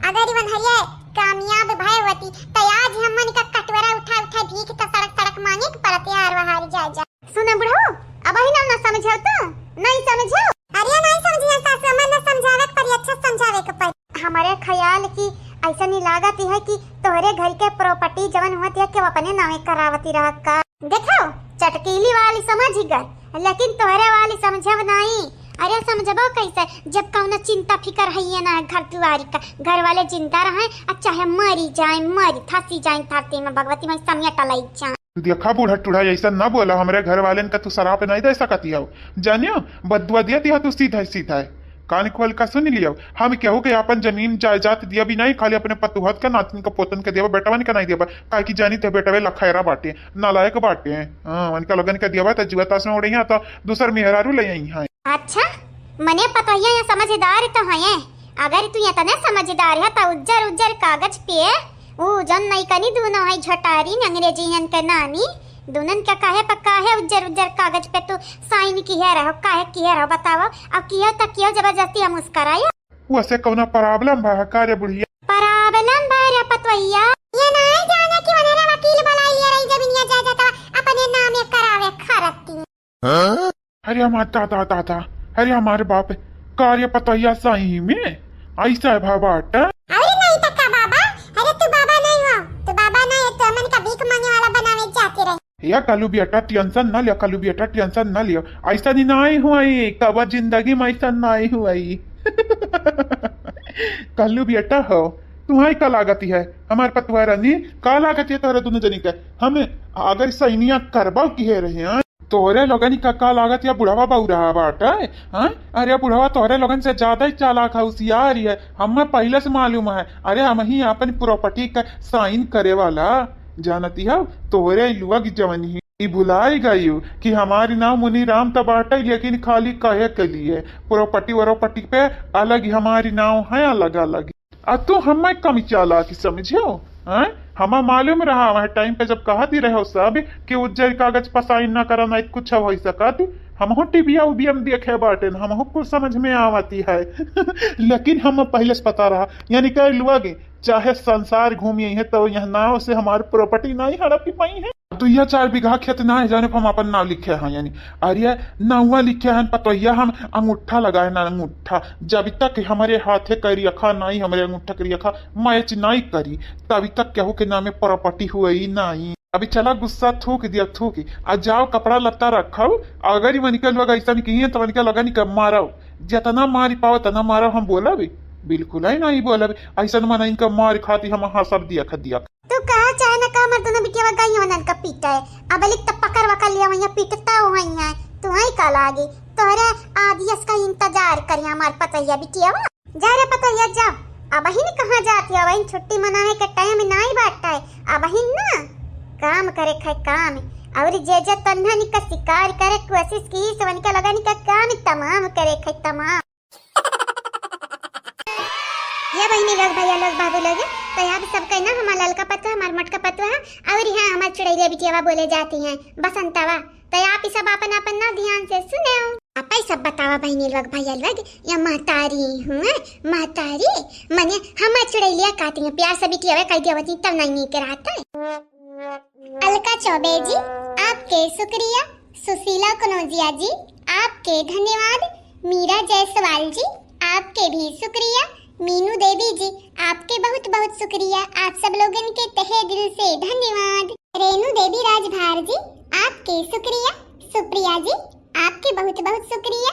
अगर इवन हरिये कामयाब भय होती, त आज हमन का कटोरा उठा उठा भीख त सड़क सड़क मांगे के पड़त यार, वहारी जा जा। सुने बुढ़ऊ, अब ही ना, ना समझो तो, नहीं समझो। अरे नहीं समझिए सासू, हमन ना समझावे के पड़ी, अच्छा समझावे के पड़ी। हमारे ख्याल की ऐसा नहीं लागत है कि तोहरे घर के प्रॉपर्टी जवन होती है कि वो अपने नामे करावती रह का। देखो, चटकीली वाली समझ गए, लेकिन तोहरे वाली समझब नहीं। अरे समझबो कैसे, जब कौनो चिंता फिकर है ये ना है घर दुआरी का, घर वाले जिंदा रहे और चाहे मरी जाए, मरी धसी जाए धरती में, भगवती माई समेट लई जाए। देखा बूढ़ा टूढ़ा, ऐसा ना बोला, हमरे घर वाले का तू सराप नहीं दे सकती हो, जानियो, बदुआ दिया दिया तू सीधा सीधा है। कान खोल का सुन लियो, हम केहू के आपन जमीन जायदाद दिया भी नहीं, खाली अपने पतुहत का, नातिन का, पोतन का दिया, बेटवन का नहीं दिया, काहे कि जानी तो बेटवे लखैरा बाटे, नालायक बाटे। हाँ, उनका लोगन का दिया तो जुआ ताश में उड़े हैं तो दूसर मेहरारू ले आई हैं। अच्छा, मने पतोहिया या समझदार तो है, अगर तू इतने समझदार है तो उज्जर उज्जर कागज पे ऊ जौन नैकनी दूनो है झटारिन अंग्रेजियन के नानी, दूनन के काहे प काहे उज्जर उज्जर कागज पे तू साइन किहे रहो, काहे किहे रहो बताओ? अब किहो त किहो जबरदस्ती हम मुस्करायो। वैसे कौनो प्रॉब्लम बा का रे बुढ़िया? प्रॉब्लम बा रे पतवैया। ये नहीं जाने कि वनरे वकील बुलाई ले रही जमीनिया जायदादवा अपने नामे करावे खरती। अरे हमार दादा, दादा, अरे हमार बाप, का रे पतोहिया सही में ऐसा है भा बाटा? अरे नहीं तो का बाबा, अरे तू बाबा नहीं हो, तू बाबा नहीं है, तू हमन का भीख मांगे वाला बनावे जाते रहे। या कालू बेटा टेंशन ना लिया, कालू बेटा टेंशन ना लिया, ऐसा नहीं, नहीं हुआ ये, कबा जिंदगी में ऐसा नहीं हुआ ये। कालू बेटा हो, तुम्हारी का लागत है, हमार पतवा रानी, का लागत है तोहरा दोनों जनी का? हम अगर सैनिया करबो किहे रहे हैं, तोहरे लोगन का का लागत या बुढ़ावा बौरा बाटे, हाँ? अरे बुढ़ावा तोहरे लोगन से ज्यादा ही चालाक है, होशियार ही है, हमें पहले से मालूम है। अरे हम ही अपन प्रॉपर्टी का साइन करे वाला जानती है, तोहरे लोग जवन ही ई भुलाई गयू कि हमारी नाव मुनीराम त बाटे, लेकिन खाली कहे के लिए प्रॉपर्टी वॉपर्टी पे अलग ही हमारी नाव है, अलग अलग। आ तू हमें कम चालाकी समझो, हैं? हमें मालूम रहा वह टाइम पे जब कहती रहो सब कि उज्जर कागज पर साइन ना करा, नहीं कुछ हो सकत। हमहू टीवीया उबिया में देखे बाटेन, हमहू कुछ समझ में आवती है। लेकिन हम पहिले से पता रहा, यानी कह लुआ गे, चाहे संसार घूमी है तो यहाँ नाव से हमार property नहीं हड़पी पाई है। तो यह चार बीघा खेत ना है जाने पर हम अपन नाव लिखे हैं, यानी अरे नौवा लिखे हैं, पतोहिया हम अंगूठा लगाए ना, अंगूठा जब तक हमारे हाथे करियखा नहीं, हमारे अंगूठा करियखा match नहीं करी, तभी तक केहू के नामे property हुई नहीं। अभी चला गुस्सा थूक दिया, थूक, आ जाओ कपड़ा लत्ता रखो, अगर ये मनिका लोग ऐसा नहीं किए तो मनिका लगा नहीं कर मारो, जितना मारी पाओ तना मारो, हम बोला भी बिल्कुल ही नहीं बोला भी, ऐसा मन इनका मार खाती हम हंसब दिया खा दिया। तू कहा चाहे ना का, हमार दोनों बिटिया गई हो नलका पीटे, अब लिख त पकड़ वकड़ लिया वहीं पीटता हो वहीं है, तू वहीं का लागे, तोहरे आदियस का इंतजार करिया हमार पतैया बिटिया। जा रे पतैया जा, अब ही कहाँ जाती है, वहीं छुट्टी मनावे के time नहीं बाटे, अब ही ना काम करे खाए काम, और जे जे तन्हन का शिकार करे कोशिश की, सवन के लगन का काम तमाम करे खाए तमाम। या बहिनी लोग, भैया लोग, भाभी लोग, तो आप सबके ना हमार ललका पतोह, हमार मोटका पतोह, और यहाँ हमार चुड़ैलिया बिटियावा बोले जाती हैं बसंतावा। तो आप ही सब अपन अपन ना ध्यान से सुने। आप ही सब बतावा बहिनी लोग, भैया लोग, या महतारी हुए, महतारी, मने हमार चुड़ैलिया काती हैं, प्यार से बिटियावा कह दिया वती तब नहीं नीक रहता है। अलका चौबे जी, आपके शुक्रिया। सुशीला कनौजिया जी, आपके धन्यवाद। मीरा जायसवाल जी, आपके भी शुक्रिया। मीनू देवी जी, आपके बहुत बहुत शुक्रिया, आप सब लोगन के तहे दिल से धन्यवाद। रेणु देवी राजभार जी, आपके शुक्रिया। सुप्रिया जी, आपके बहुत बहुत शुक्रिया।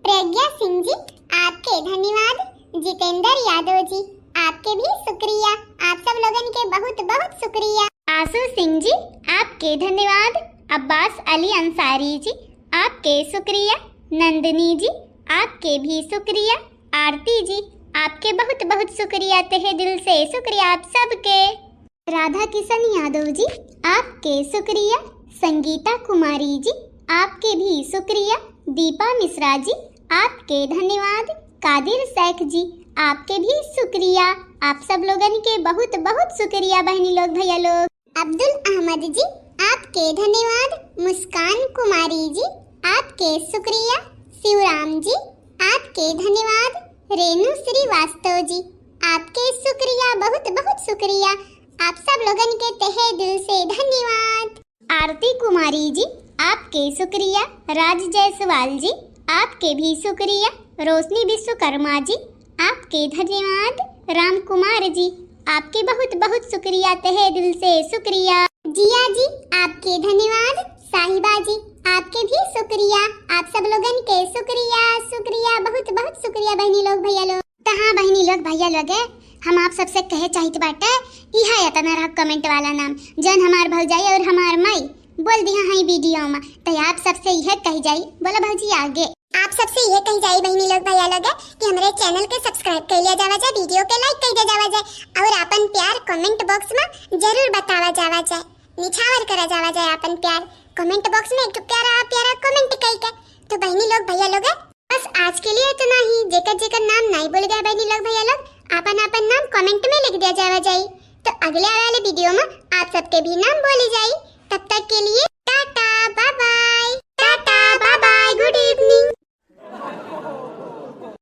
प्रज्ञा सिंह जी, आपके धन्यवाद। जितेंद्र यादव जी, आपके भी शुक्रिया, आप सब लोगन के बहुत बहुत शुक्रिया। आशु सिंह जी, आपके धन्यवाद। अब्बास अली अंसारी जी, आपके शुक्रिया। नंदिनी जी, आपके भी शुक्रिया। आरती जी, आपके बहुत बहुत शुक्रिया, तहे दिल से शुक्रिया आप सबके। राधा किशन यादव जी, आपके शुक्रिया। संगीता कुमारी जी, आपके भी शुक्रिया। दीपा मिश्रा जी, आपके धन्यवाद। कादिर शेख जी, आपके भी शुक्रिया। आप सब लोगन के बहुत बहुत शुक्रिया बहनी लोग, भैया लोग। अब्दुल अहमद जी, आपके धन्यवाद। मुस्कान कुमारी जी, आपके शुक्रिया। शिवराम जी, आपके धन्यवाद। रेणु श्रीवास्तव जी, आपके शुक्रिया, बहुत बहुत शुक्रिया, आप सब लोगन के तहे दिल से धन्यवाद। आरती कुमारी जी, आपके शुक्रिया। राज जायसवाल जी, आपके भी शुक्रिया। रोशनी विश्वकर्मा जी, आपके धन्यवाद। राम कुमार जी, आपके बहुत बहुत शुक्रिया, तहे दिल से शुक्रिया। जिया जी, आपके धन्यवाद। साहिबा जी, आपके भी शुक्रिया, आप सब लोगन के शुक्रिया, शुक्रिया, बहुत बहुत शुक्रिया बहनी लोग, भैया लोग। त हाँ बहनी लोग, भैया लोग, हम आप सबसे कहे चाहित बाटे, इहा इतना रहा comment वाला नाम, जौन हमार भौजाई और हमार माई बोल दिया है video में। त आप सबसे यह कही जाई, बोला भौजी आगे। आप सबसे यह कही जाई बहनी लोग, भैया लोग, कि हमरे channel के subscribe कर लिया जावा जाए, video के like कर दिया जावा जाए, और अपन प्यार comment box में जरूर बतावा जावा जाए, निछावर करा जावा जाए अपन प्यार। Comment box में एक ठो प्यारा प्यारा comment कई के। तो बहनी लोग, भैया लोग, बस आज के लिए इतना ही। जेकर जेकर नाम नहीं बोल गया बहनी लोग, भैया लोग, अपन अपन नाम comment में लिख दिया जावा जाए। तो अगले आवे वाले video में आप सबके भी नाम बोली जाए। तब तक के लिए टाटा, bye bye। टाटा, bye bye, good